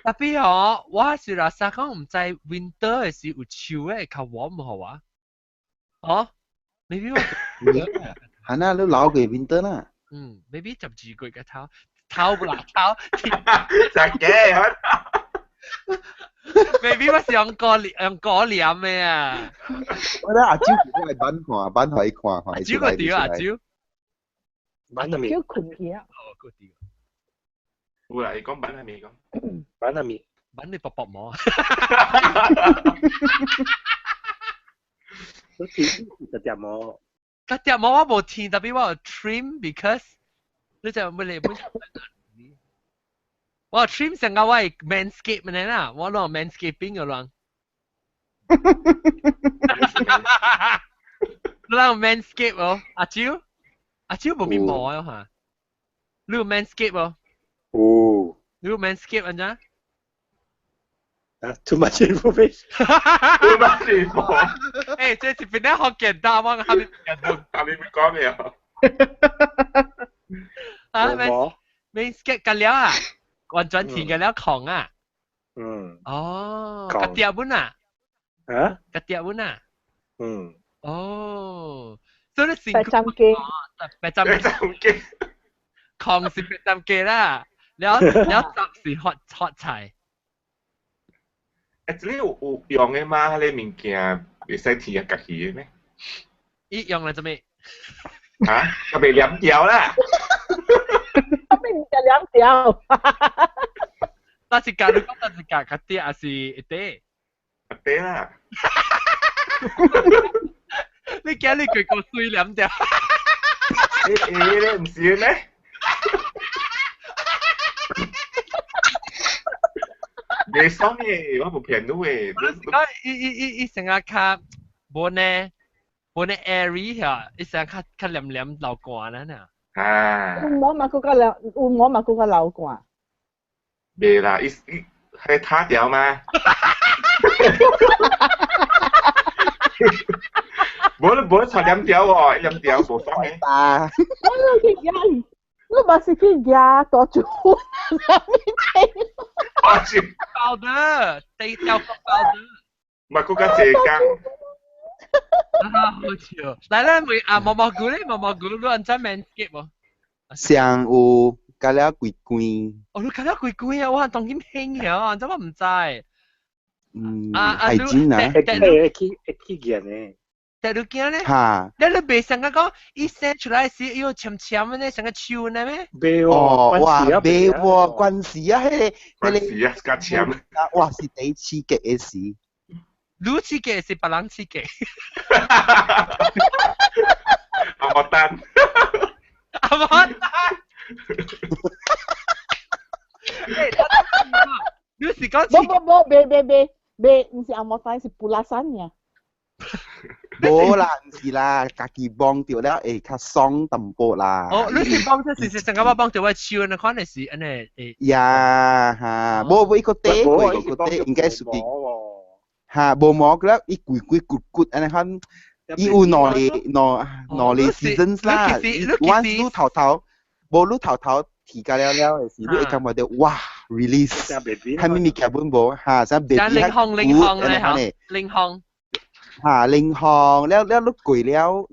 S1: 特別哦，我是話實講毋知 winter 的時有手的較 warm 好啊。哦，maybe 我。
S5: 係啦，你留過 winter 啦。
S1: 嗯，maybe 12個月嘅頭，頭不啦頭。
S7: 食嘅。
S1: maybe 我是用過用果黏的啊。
S5: 我咧阿蕉我係板看，板可以看，
S1: 阿蕉個屌阿蕉。
S4: 板係咪？
S6: 蕉困去啊。
S1: 哦，個屌。
S7: 有啦，伊講板係咪講？
S4: 板係咪？
S1: 板你薄薄膜。
S4: 你剃特條毛？
S1: 特條毛我無剃，特別我有 trim because 你就每嚟本。我 trim 成個我係 manscape 嘅啦，我攞 manscaping 嘅人。你攞 manscape 哦，阿蕉，阿蕉無咪毛啊嚇，你有 manscape 哦？
S4: 有。
S1: 你有 manscape 按怎？
S4: 啊，too much information。
S7: too much information。
S1: 欸，這是變得好簡單，我還沒
S7: 還沒講咩啊？
S1: 啊，manscape 緊了啊！完全填嘅了空啊！
S4: 嗯。
S1: 哦，個碟本啊？
S4: 啊？
S1: 個碟本啊？
S4: 嗯。
S1: 哦，所以你
S6: 白針機。
S1: 白針機。空是白針機啦，了了雜是喝喝菜。
S7: 欸，這裡有用的嗎？彼個物件會使填啊家己的咩？
S1: 伊用來做咩？
S7: 嚇？個袂黏掉啦！
S6: 我咪唔係兩條。
S1: 但是假如講，但是假較啲，還是一啲？
S7: 一啲啦。
S1: 你驚你佢個水黏掉？
S7: 欸欸，你毋是咩？袂爽的，我無騙你的。
S1: 我是講，伊伊伊伊成日較無呢，無呢 airy 嚇，伊成日較較黏黏流汗啦呢。
S7: 啊！
S6: 有毛嘛，閣較流，有毛嘛，閣較流汗。
S7: 袂啦，伊伊係塌掉嗎？無你無插黏掉哦，黏掉無爽的。
S5: 啊！
S6: 我去夾，你嘛是去夾大柱，啥物情？
S7: 我是
S1: 包的，地掉個包的。
S7: 嘛，閣較濟工。
S1: 啊，好笑！來來，問啊，毛毛菇咧，毛毛菇，你按怎 manscape 無？
S5: 上有加了幾罐。
S1: 哦，你加了幾罐啊？我當今興嘅，按怎我毋知。
S5: 嗯，係真啊，
S4: 會去會去見嘅。
S1: 但你驚咧？
S5: 嚇！
S1: 你你袂想講，伊生出來時，伊有纖纖的呢，像個樹呢咩？
S4: 袂
S5: 哦，哇，袂喎，關事啊，彼個彼
S7: 個啊，較纖。
S5: 哇，是第一刺激的事。
S1: 你刺激是別人刺激？
S7: 阿莫丹。
S1: 阿莫丹。你是講？
S6: 無無無，袂袂袂袂，毋是阿莫丹，是布拉山爾。
S5: 無啦，毋是啦，家己摸著了會較爽淡薄啦。
S1: 哦，你是摸著是成個我摸著我手那款的是按呢會。
S5: 呀哈，無無伊個底過個底應該屬於哈無毛了，伊規規骨骨按呢款，伊有兩個兩兩個 seasons 啦。once 你頭頭，無你頭頭剃甲了了的時，你會感覺著哇 release，啥物物件本無哈，啥 baby
S1: 較骨按呢靈風。
S5: 嚇，靈風了了，你過了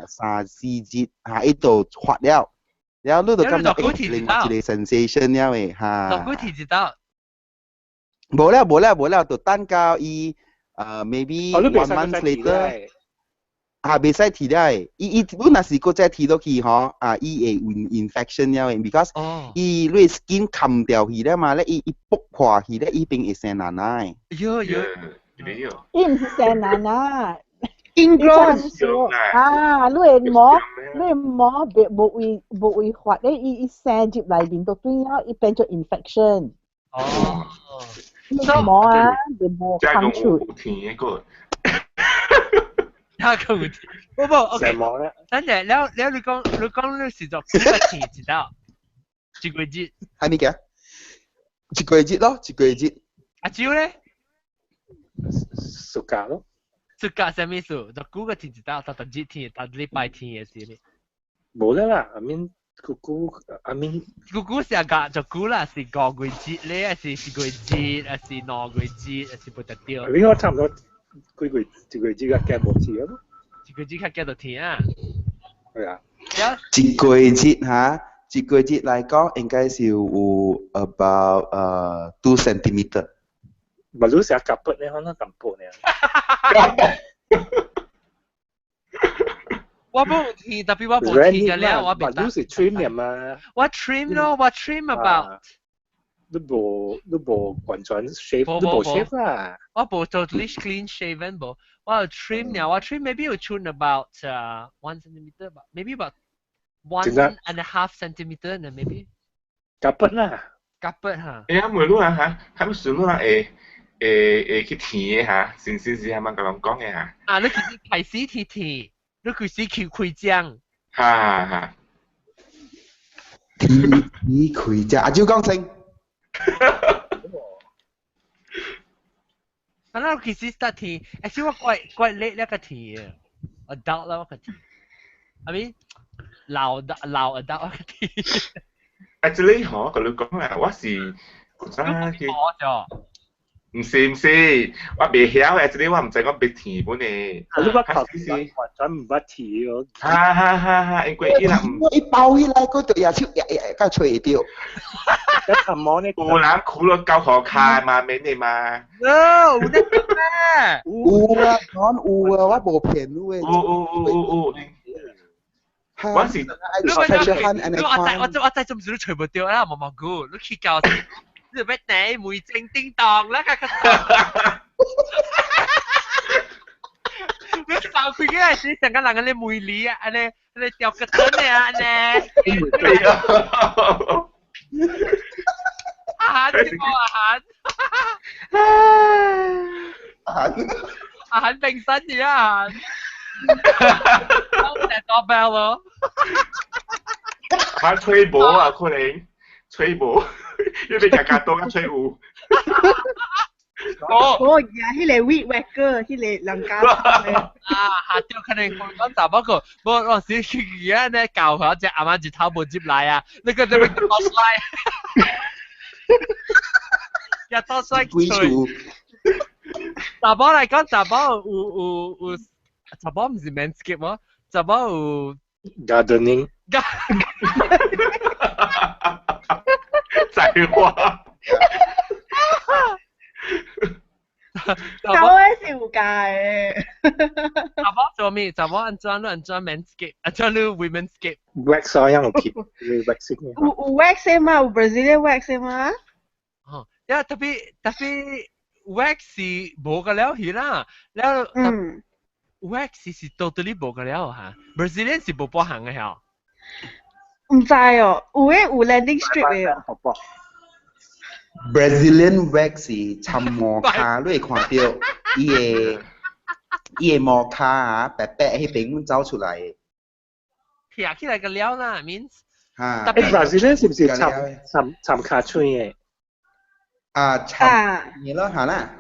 S5: 三四日，嚇，伊就發了，了你就感覺另外一個 sensation 了的嚇。
S1: 落幾天一道？
S5: 無了無了無了，就等到伊maybe one month later，啊，袂使剃了的，伊伊你若是閣再剃落去吼，啊，伊會有 infection 了的，because 伊你 skin 冚掉去了嘛，咧伊伊剝破去咧，伊變會生爛爛的。
S1: 喲喲。
S6: 伊毋是生爛啊，
S3: ingrown
S6: 啊，你的毛，你的毛袂無為無為發咧，伊伊生入內面都對了，伊變做 infection。
S1: 哦，
S6: 你毛啊，就無康出。
S7: 有甜的個。
S1: 他個有甜，不不，OK。等陣，了了，你講你講你是做幾個甜一道？一個月。
S5: 係咪嘅？一個月咯，一個月。
S1: 阿蕉咧？
S4: 暑假咯，
S1: 暑假啥物事？就幾個天一道，逐逐日天，逐禮拜天的是咧。
S4: 無啦啦，阿面姑姑阿面
S1: 姑姑是個就久啦，是五個月咧，還是一個月，還是兩個月，還是不得了。
S4: 你我差唔多幾個月，一個月較驚無錢咯。
S1: 一個月較驚就天啊。
S4: 係啊。
S5: 一個月嚇，一個月來講應該是有 about 2 centimeter。
S4: 唔係，你成日夾筆呢，可能淡薄呢。
S1: 我冇剃，特別我冇剃嘅咧，我別。
S4: 你是 trim 嘛？
S1: 我 trim 咯，我 trim about。
S4: 你無你無完全 shave，你無 shave 啦。
S1: 我無 totally clean shaven 無，我 trim 呢，我 trim maybe 有 trim about 1 centimeter 吧，maybe about 1.5 centimeter 呢，maybe。
S4: 夾筆啦。
S1: 夾筆哈。
S7: 哎呀，問你啊嚇，係咪算你啊會？會會去甜的嚇，先先是係咪甲人講的嚇？
S1: 啊，你其實開始去甜，你開始去開張。
S7: 哈哈。
S5: 甜甜開張，阿蕉講聲。
S1: 啊，那其實得甜，而且我怪怪叻一個甜，adult 啦我個甜，I mean 老老 adult 我個甜。
S7: 啊，這裡吼，甲你講啦，我是古早去。毋是毋是，我袂曉誒，這個我毋知講白甜本誒。
S4: 你捌頭先完全毋捌甜哦。
S7: 哈哈哈哈，因為伊人毋。
S5: 伊包起來，閣就牙手壓壓，甲揣會著。
S4: 一頭毛呢？
S7: 有人苦了高好開嘛，免的嘛。
S1: 哦，有咧咩？
S5: 有啊，講有啊，我無騙你的。
S7: 有有有有有。我是，
S1: 你我我我我做唔少都除唔掉啦，毛毛菇，你去教。你欲地梅正叮當啦，較你掃開個時，成個人安尼梅梨啊，按呢按呢掉個燈啊，按呢。阿韓，阿韓，
S5: 阿韓，
S1: 阿韓變身咗阿韓，我成多 bell 咯。
S7: 他吹無啊，可能吹無。因為家家多較吹有。
S3: 哦，哦，呀，彼個 weed whacker，彼個人家
S1: 啊，下對可能講查某個，無我時去而家呢教佢隻阿媽一頭無入來啊，你個這邊多帥，也多帥吹。查某來講，查某有有有，查某毋是 manscape 麼？查某有
S4: gardening。
S7: 栽花。
S3: 查某是有教的。
S1: 查某做咩？查某按怎你按怎 manscape，按怎你 womenscape？
S4: Wax 啊，樣有貼，waxing。
S3: 有 wax 嘛？有 Brazilian wax 嘛？
S1: 哦，呀，特別特別 wax 是無個了去啦，了wax 是 totally 無個了嚇，Brazilian 是無半行嘅嚇。
S3: 毋知哦，有的有 landing strip 的哦。
S5: Brazilian wax 是摻毛跤，你會看到伊的毛跤啊，白白彼邊走出來的。
S1: 貼起來個了啦，means。
S5: 嚇。
S4: 誒，Brazilian 是唔是摻摻摻跤喙的？
S5: 啊，摻你咯，嚇啦。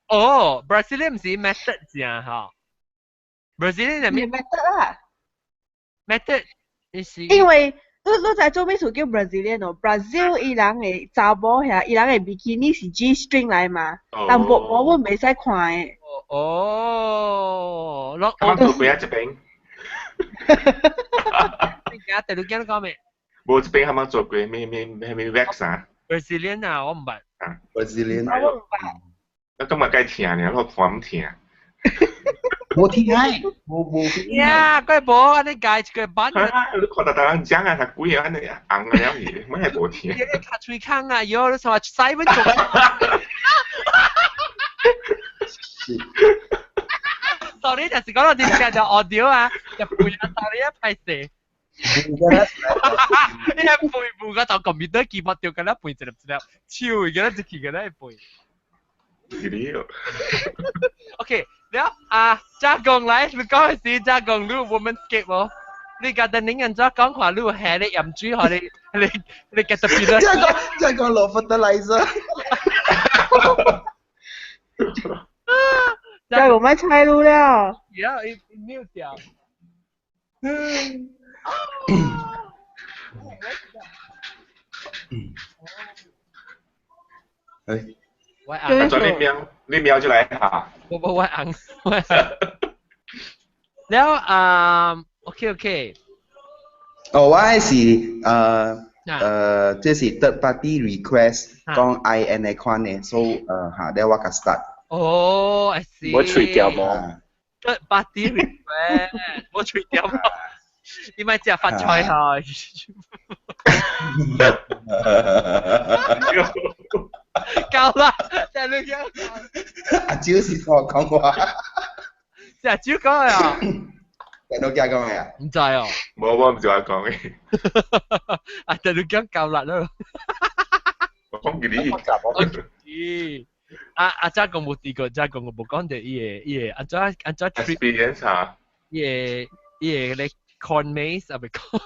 S1: 哦，Brazilian 毋是 method 正嚇。Brazilian 係咩
S3: method 啦
S1: ？method 你是
S3: 因為你知做咩事叫 Brazilian 哦？Brazil 伊人的查某遐，伊人的比基尼是 G string 來嘛，但無我袂使看的。
S1: 哦，我
S7: 我做過啊這邊。
S1: 而家第六間講咩？
S7: 無這邊啱啱做過咩咩咩咩 wax 啊
S1: ？Brazilian 啊，我毋捌。
S7: 啊
S5: ，Brazilian。
S3: 我毋捌。
S7: 我感覺該聽呢，我看毋聽。
S5: 無聽，無無。
S1: 呀，佢無按呢改一個版。
S7: 你看逐逐人講啊，讀幾個按呢紅啊了去，乜係無聽。
S1: 你卡喙空啊，喲，你什麼3分鐘？
S5: 是。
S1: Sorry，就是講我哋聽到 audio 啊，就背啊，sorry 啊，歹勢。你係背背個就 computer keyboard 掉緊啦，背一粒一粒，手而家一去緊啦背。OK，了啊，加工來，你講的是加工你 womenscape 無？你家等你按怎講話，你有下咧鹽水，予你你你嘅特別咧。
S5: 這個落 fertilizer。
S3: 這我賣菜路了。
S1: 呀，伊 mute 掉。嗯。
S5: 哎。
S1: 我
S7: 阿你瞄，你瞄出來嚇。
S1: 我我我紅，我了啊，OK OK。
S5: 哦，我是這是 third party request 講愛按呢款的，所以嚇，了我共 start。
S1: 哦，I see。
S4: 無喙掉無
S1: ？third party request，無喙掉無？你咪食發菜嚇。夠啦，就你講。
S5: 阿蕉是我講話。
S1: 阿蕉講啊。
S5: 聽到講咩啊？
S1: 毋知哦。
S7: 無我毋是我講的。
S1: 啊，就你講夠啦咯。
S7: 我講給你。
S1: 咦？啊啊！遮講無試過，遮講我無講著伊個伊個，啊怎啊怎
S7: experience 啊？
S1: 伊個伊個咧 corn maze 啊，袂講。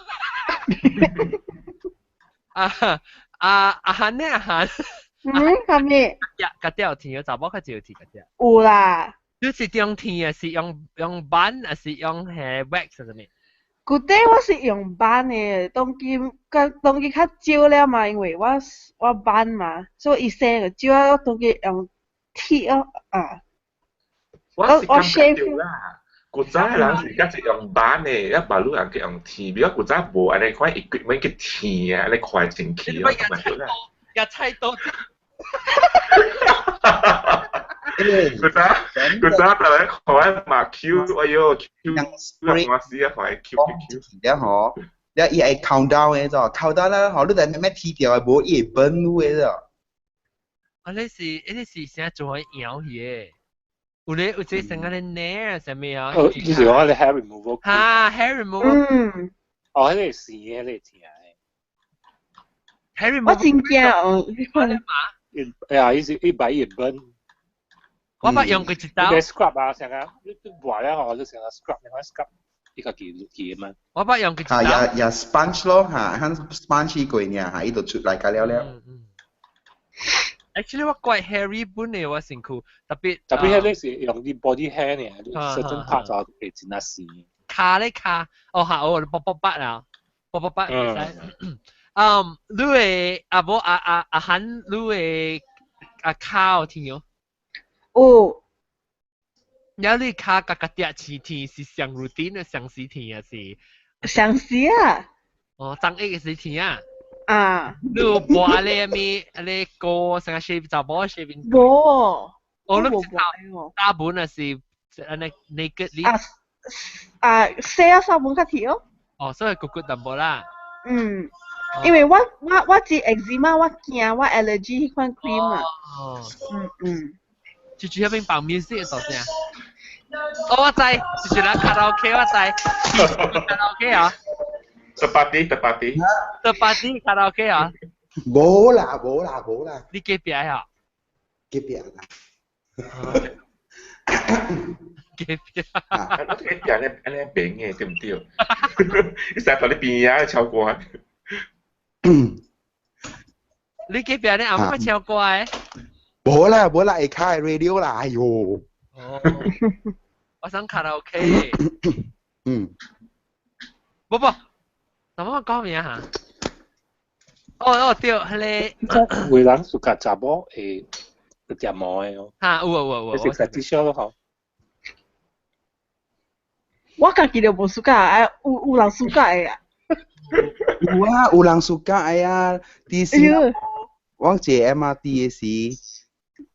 S1: 啊啊啊！漢呢啊漢。
S3: 嗯，啥物？
S1: 呀，家己有天，查某較少有天家己。
S3: 有啦。
S1: 你是用天啊？是用用板，還是用彼 wax 啥物？
S3: 舊底我是用板的，當今較當今較少了嘛，因為我板嘛，所以伊生就少啊，當今用鐵哦啊。
S7: 我是感覺著啦，古早的人是較濟用板的，一別路人去用鐵，比如古早無按呢款 equipment 去鐵啊，按呢快進去咯，咁樣啦。
S1: 夾菜刀。
S7: 古早古早特別看嘛 Q，哎喲 Q，我死啊，看 Q Q Q。
S5: 了吼，了伊會 count down 的咗，count down 啦吼，你就慢慢踢掉的，無伊會崩你的咗。
S1: 啊，你是你是啥做搖去的？有咧有這成個咧奶啥物啊？
S4: 哦，你是講你 hair removal？
S1: 哈，hair removal。
S3: 嗯。
S4: 哦，彼個是的，彼個正的。
S1: hair removal。
S3: 我真驚哦，你看。
S4: 哎呀，伊是伊擺伊會崩。
S1: 我捌用過一道。
S4: 你 scrub 啊，成個你你抹了吼，你成個 scrub，你看 scrub，伊家己記嘛。
S1: 我捌用過一道。
S5: 啊，也也 sponge 咯，嚇，響 sponge 過爾，嚇，伊就出來個了了。
S1: Actually 我怪 hairy 本的我身軀，特別
S4: 特別彼個是用啲 body hair 呢，certain part 就會真啊細。
S1: 跤咧跤，哦嚇，哦，卜卜八啊，卜卜八會使。嗯，你的啊無啊啊啊喊你的啊跤有聽哦？
S3: 有。
S1: 了你跤家家己飼天是上 routine 的上時天還是？
S3: 上時啊。
S1: 哦，昨日的時天啊。
S3: 啊！
S1: 你有播阿你咩？阿你歌，成個 shave 查某 shaving？
S3: 無。
S1: 我諗大本啊是按呢 nakedly
S3: 啊啊，洗咗衫本較鐵哦。
S1: 哦，所以骨骨淡薄啦。
S3: 嗯，因為我只 eczema，我驚我 allergy 彼款 cream 啊。
S1: 哦。
S3: 嗯嗯。
S1: 就住嗰邊放 music 做啥？哦，我知，就是咱卡拉 OK，我知，卡拉 OK 啊。
S7: 十八啲，十八啲。
S1: 十八啲卡拉 OK 啊？
S5: 無啦，無啦，無啦。
S1: 你隔壁啊？
S5: 隔壁啦。
S1: 隔壁。
S7: 我隔壁咧，按呢平嘅對唔對？你成日頭你邊啊唱歌。
S1: 你隔壁咧阿媽唱歌嘅？
S5: 無啦，無啦，會開 radio 啦，哎喲。
S1: 哦。我想卡拉 OK。
S5: 嗯。
S1: 不不，怎麼講名嚇？哦哦對，彼個。
S4: 有人暑假查某會食毛的哦。
S1: 嚇，有啊有啊有啊。
S4: 食實至少咯吼。
S3: 我家己就無暑假，啊有人暑假的啊。
S5: 有啊，有人暑假的啊，佇新加坡，我坐 MRT 的時，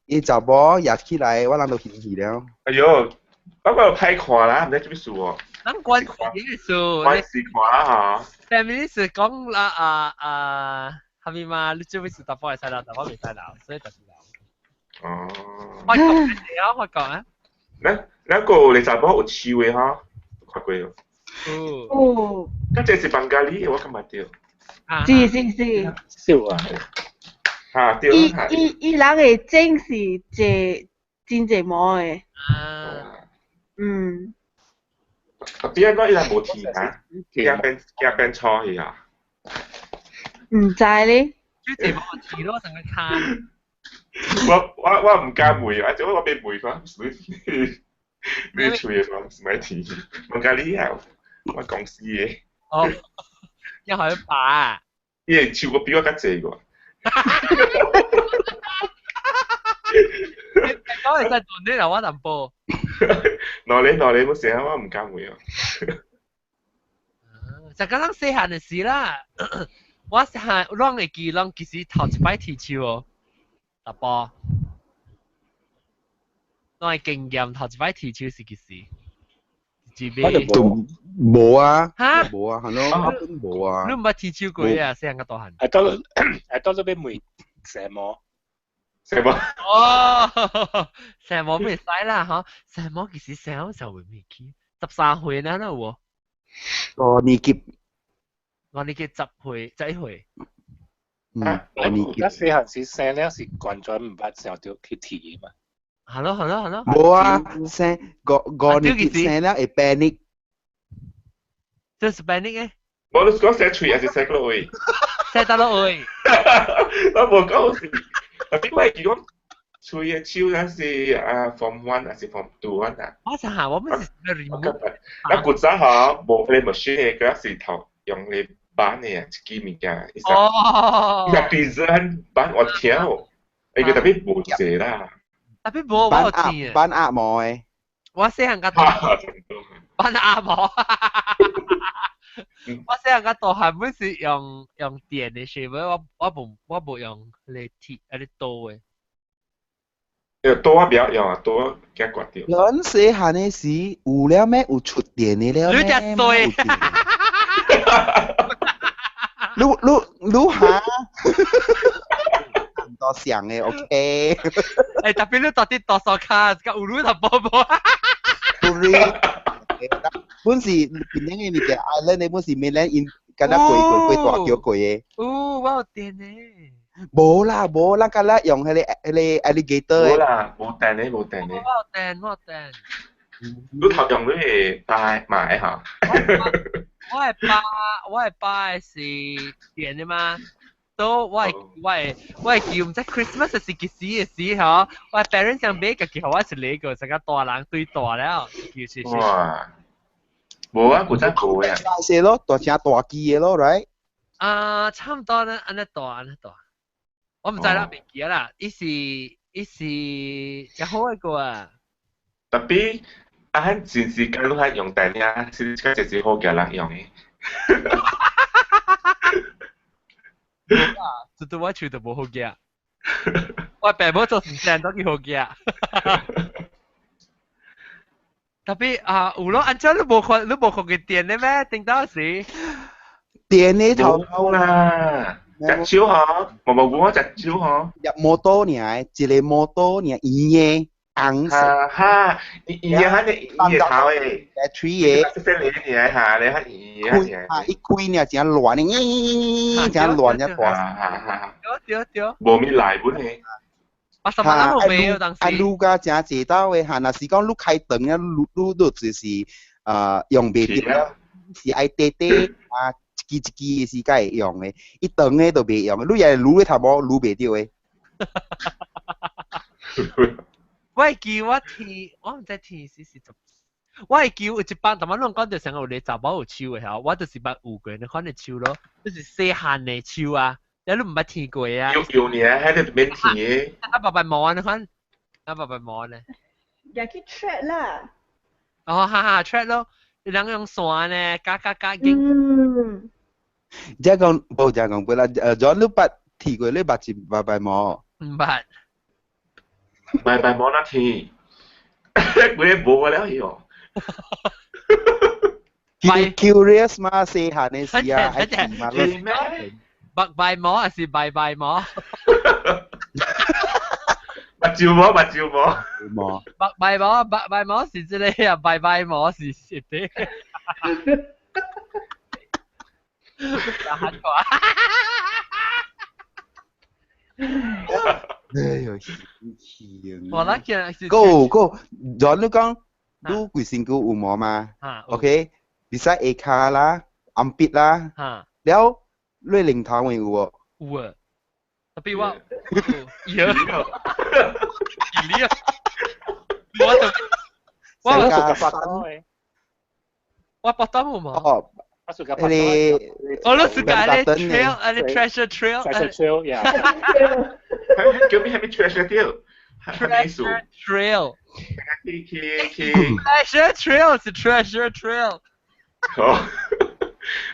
S5: 伊查某壓起來，我人都去去了。
S7: 哎喲，我個歹看啦，毋知做咩事哦。
S1: 咱關係事，
S7: 關事看啦嚇。
S1: family 是講啦啊啊，係咪嘛？你做咩事？答我會使鬧，答我袂使鬧，所以就是鬧。
S7: 哦。
S1: 我講啊，我講啊。
S7: 咱個你查某有飼的吼，看過哦。
S3: 哦。
S7: 咁這是班加里，我感覺對。
S3: 是是是。
S4: 是啊。
S7: 嚇對。
S3: 伊人的整是濟真濟毛的。
S1: 啊。
S3: 嗯。
S7: 特別講伊人無錢啊，驚變錯去啊。
S3: 毋知咧。
S1: 最濟毛錢咯，成個卡。
S7: 我毋敢問，啊！我被問講，你喙講是咪錢？問甲你啊，我公司的。
S1: 哦，一海把。
S7: 伊會手閣比我較濟個。
S1: 講會使斷你啦，我淡薄。
S7: 哪裡哪裡，我成日我毋敢問哦。
S1: 就講咱細漢的時啦，我細漢攏會記，攏其實頭一擺剃鬚哦，淡薄。攏會經驗頭一擺剃鬚是幾時？
S5: 都無啊，
S1: 嚇
S5: 無啊，係咯，根本無啊。
S1: 你毋捌剃鬚過啊？細漢較大漢。
S4: 係到係到咗欲問什麼？
S7: 什麼？
S1: 哦，什麼袂使啦，吼！什麼其實什麼時候會未去？13歲啦，有無？
S5: 五年級。
S1: 五年級10歲，11歲。
S5: 嗯，五年級。
S4: 咱細漢時生了是完全毋捌想著去剃嘛。
S1: 係咯係咯係咯。
S5: 無啊，生五年級生了會 panic。
S1: 這是 panic 嘅？
S7: 無你講洗喙還是洗倒位？
S1: 洗倒位。
S7: 我無講是，特別我會記講喙的手，咱是啊 form one 還是 form two 啊？
S1: 我想下，我們是咩 remove？
S7: 咱古早吼無彼個 machine 的，佢是頭用咧板的啊，一支物件，伊
S1: 哦，
S7: 伊個鼻子板我聽哦，伊個特別無濟啦。
S1: 特別無我有聽。
S5: 板鴨毛的。
S1: 我細漢較大。板鴨毛。我細漢較大漢，本是用電的時，我無用咧鐵啊咧刀的。
S7: 刀我不曉用啊，刀我驚割掉。
S5: 咱細漢的時有了咩？有出電的了咩？
S1: 你隻衰。
S5: 你哈？唔多想的，OK。
S1: 欸，特別你到底多少卡？甲有你頭波波。
S5: 本是邊頂的物件，island 的本是 mainland 因敢若過大橋過的。
S1: 哦，我有電的。
S5: 無啦無，咱敢若用彼個 alligator
S7: 無啦，無電的無電的。
S1: 我有電，我有電。
S7: 你頭用你的爸買哈？
S1: 我的爸是電的嘛？都我的記毋知 Christmas 是幾時的時吼，我 parents 想買家己予我一個，成個大人對大了，就是。
S7: 哇！無啊，古早無啊。
S5: 大細咯，大成大支的咯，right？
S1: 啊，差唔多呢，按呢大，按呢大。我毋知啦，袂記啦，伊是誠好一個啊。
S7: 特別啊，咱前時間攏愛用電啊，是較濟好嘅人用的。
S1: 無啦，直到我手都無好夾。我爸母做唔正都幾好嘅。特別啊，有咯，按照你無看，你無看佢電的咩？頂到時
S5: 電的頭
S7: 頭啦，隻手嗬，毛毛菇我隻手嗬，
S5: 入摩托爾，一個摩托爾圓的紅色，
S7: 哈，圓的，反正圓的頭的
S5: ，battery 的，
S7: 細細粒爾哈，你較圓
S5: 的，一開爾真亂的，真亂一大，
S1: 對對對，
S7: 無咪來本的。
S1: 啊，什麼都冇沒有當時。
S5: 啊，滷甲真濟道的哈，若是講你開長啊，滷滷都就是啊用袂著，是愛短短啊，一支一支的時間會用的，伊長的就袂用，你也滷咧頭毛滷袂著的。
S1: 我會記我天，我毋知天是是十，我會記有一班，逐擺攏講著成有個查某有樹的吼，我就是捌有過那款的樹咯，就是細漢的樹啊。你都毋捌聽過啊？
S7: 有有呢，喺度免聽的。
S1: 啊，白白毛那款，啊白白毛呢？
S3: 也去 track 啦。
S1: 哦，哈哈，track 咯，你兩個用線呢，加加加緊。
S3: 嗯。
S5: 這講無這講，本來John 你捌聽過，你捌是白白毛？
S1: 毋捌。
S7: 白白毛那聽，規個無了伊哦。
S5: Curious 嘛，細漢的時啊，愛聽嘛。
S1: 白白毛還是白白毛？
S7: 白照毛，白照毛。
S5: 毛。
S1: 白白毛，白白毛是這個啊，白白毛是是的。
S5: 哎呦，
S1: 我那件是。
S5: Go go，然後你講，你規身軀有毛嘛？OK，比賽下骹啦，暗筆啦，了。你領頭會有無？
S1: 有啊，特別我，有，你啊，我就我我博得冇嘛？
S5: 哦，你
S1: 我都是講咧 trail，啊你 treasure trail，
S4: treasure trail，yeah，
S7: 叫咩係咩 treasure trail？
S1: treasure trail，
S7: 去去去
S1: ，treasure trail 是 treasure trail。
S7: 好。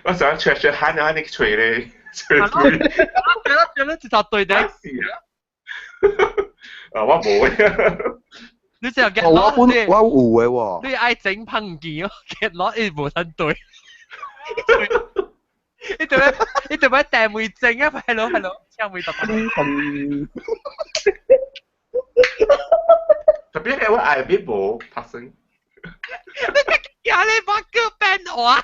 S7: 我想 treasure hunt 啊，你吹咧，吹
S1: 吹。對啦對啦，直頭對頂。
S7: 啊，我冇嘅。
S1: 你就 get
S5: 我本我有嘅喎。
S1: 你愛整噴件哦，get 攞伊無得對。你做咩？你做咩掟梅整啊？係咯係咯，唱梅特別。
S7: 特別係我愛邊無發生。
S1: 你呀！你把腳變我。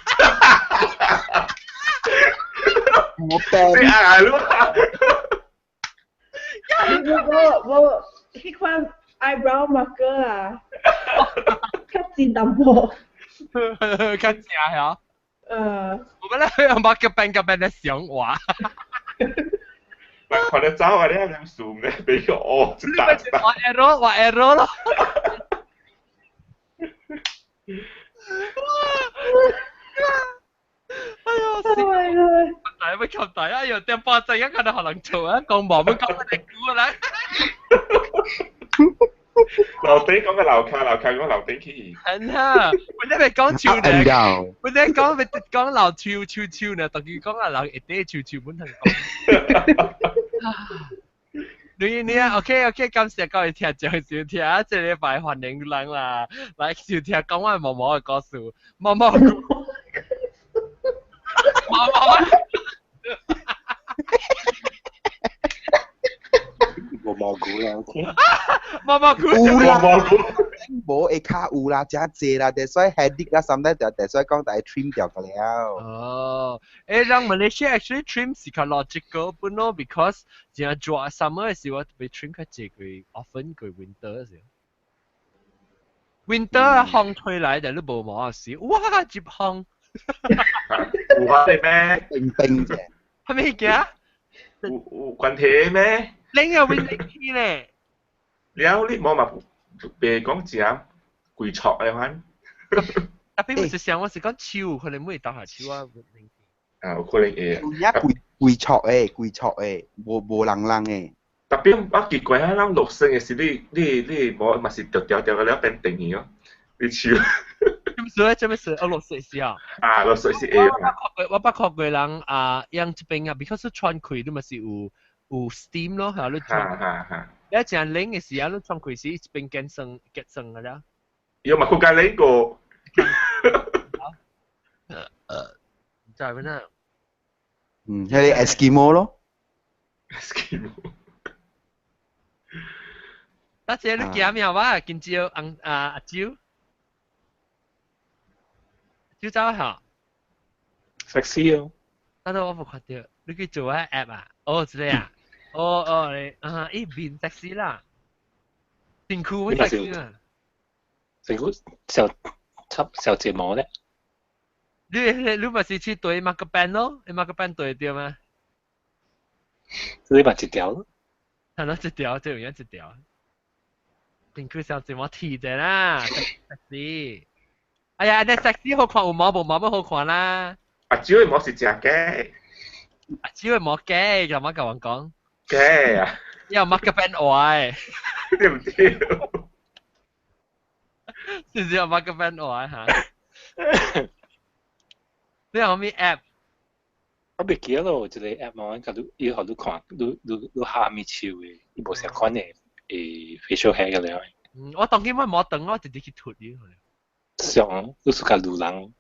S5: 我變。
S7: 你愛咯。
S3: 我彼款 eyebrow marker 啊，較真淡薄。
S1: 較正嚇。我本來用把腳變腳變得上話。
S7: 喂，看你走啊！你係咁數咩？俾個我打
S1: 我 error，我 error 咯。哎呦，死！大咪咁大，哎呦，點八仔一個都可能做啊，講無乜講我哋估啦。
S7: 樓頂講個樓卡，樓卡講樓頂起。
S1: 係啊，我哋咪講笑呢，我哋講咪講樓超超超呢，特別講啊樓一啲超超本係講。你你啊，OK OK，感謝各位聽眾收聽，這禮拜歡迎人啦，來收聽講我毛毛的故事，毛毛故，毛毛，
S4: 毛毛菇啦，OK，
S1: 毛毛菇，
S5: 有啦，
S7: 毛毛菇，
S5: 無會較有啦，真濟啦，就所以 headache 啦，什麼就就所以講大 trim 掉個了。
S1: 哦，誒，讓 Malaysia actually trim 是較 logical 本咯，because 真熱 summer 的時候被 trim 較濟過 often 過 winter 時。winter 風吹來就你無毛時，哇，接風。
S7: 有啊，咩？
S5: 冰冰啫。
S1: 係咩嘅？
S7: 有有關係咩？
S1: 你有 winter 天咧？
S7: 了，你無嘛？別講食規錯的款。
S1: 特別我是想，我是講手，可能會打下手啊。
S7: 啊，有可能會。
S5: 有影規規錯的，規錯的，無無人人的。
S7: 特別我奇怪啊，咱落霜的時，你你你無嘛是條條條個了變定去哦，你手。
S1: 做咩事？做咩事？我落雪時啊。
S7: 啊，落雪是會。
S1: 我捌看過人啊，養這邊啊，because 穿開你嘛是有有 steam 咯，嚇你穿。
S7: 哈哈哈。
S1: 你真冷嘅時候，你窗開時一邊結霜結霜嘅了。
S7: 有嘛？佢間冷過。
S1: 就係咩？
S5: 嗯，迄個 Eskimo 咯。
S7: Eskimo。
S1: 大姐，你驚咩話？今朝紅啊阿蕉，蕉走嚇。
S4: sexy 哦。
S1: 等等我無看到，你去做下 app 啊？哦，這個啊。哦哦，你啊，伊面 sexy 啦，身軀 sexy 啦。
S4: 身軀小插小睫毛咧。
S1: 你咪是去對馬個班咯？你馬個班對對嗎？
S4: 你咪一條咯。
S1: 係咯，一條就用一條。身軀小睫毛剃者啦，sexy。哎呀，你 sexy 好看有毛無毛乜好看啦？
S7: 阿蕉嘅毛是真假？
S1: 阿蕉嘅毛假，就乜甲我講？
S7: 假啊！
S1: 又乜個班愛？
S7: 對唔對？
S1: 是唔是有乜個班愛嚇？你有咩 app？
S4: 我袂記得咯，一個 app 我甲你以後你看，你下面手的，伊無相款的facial hair 個了。
S1: 嗯，我當今我冇等，我直接去脫咗。
S4: 上，你是較路人。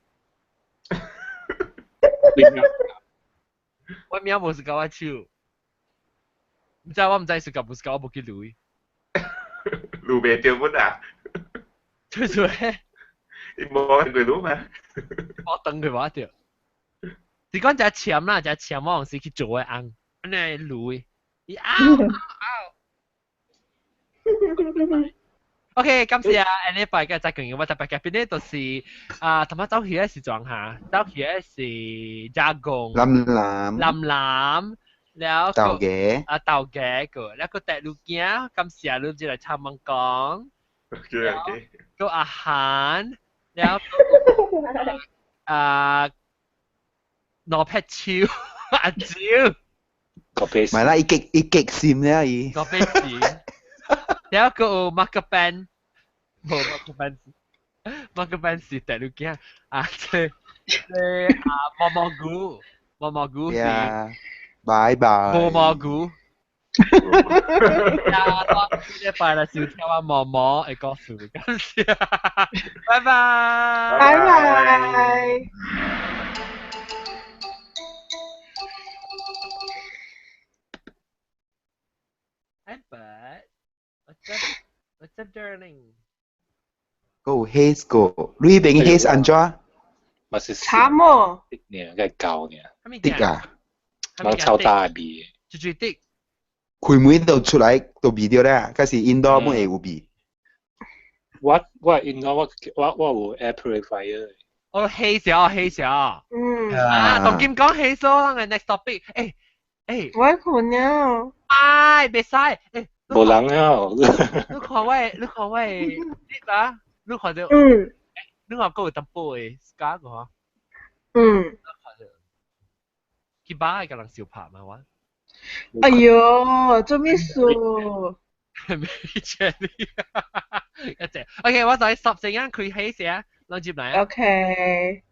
S1: 我名無是甲我手，毋知我毋知是甲無是甲我無去留。
S7: 留袂著本啊！
S1: 做做咧？
S7: 伊無過留嘛？
S1: 我等佢無著。是講只簽啦，只簽我有時去做個紅，按呢留。伊拗拗拗。OK，感謝啊！下禮拜嘅再見，我特別嘅邊呢，就是啊，頭先走去嘅是撞下，走去嘅是加工，
S5: 林林，
S1: 林林，了
S5: 豆嘅，
S1: 啊豆嘅個，了個第六件，感謝你就來參問講，
S7: OK OK，
S1: 個阿韓，了啊攞撇手，阿蕉，
S4: 個鼻，
S5: 唔係啦，伊極伊極閃咧伊，
S1: 個鼻子。了個有馬克班，無馬克班，馬克班是第六件啊！這啊毛毛菇，毛毛菇是，
S5: 拜拜。
S1: 毛毛菇。啊！多謝拜啦，收聽我毛毛的故事，感謝，拜拜，
S3: 拜拜。
S1: Albert。What's up? What's up, darling?
S5: 個 haze 個，你邊 haze 安怎？
S4: 嘛是
S3: 慘哦！
S4: 呢，個舊呢，
S5: 滴啊！
S4: 人超大味。
S1: 最最滴。
S5: 開門就出來就味著啦，可是 indoor 本會有味。
S4: 我 indoor 我有 air purifier。
S1: 哦，haze 啊，haze 啊。
S3: 嗯。
S1: 啊，當今講 haze 咯，咱個 next topic。誒誒。
S3: 我困了。
S1: 哎，袂使。誒。
S4: 無人啊！
S1: 你看我，你看我，你啊，你看到，
S3: 嗯，
S1: 你看夠有淡薄的 scar 個嗬，
S3: 嗯，
S1: 你看到，去巴個人相拍嘛我，
S3: 哎喲，做咩事？
S1: 沒錢你，一隻，OK，我再 stop 先啊，開起先，咱接來啊
S3: ，OK。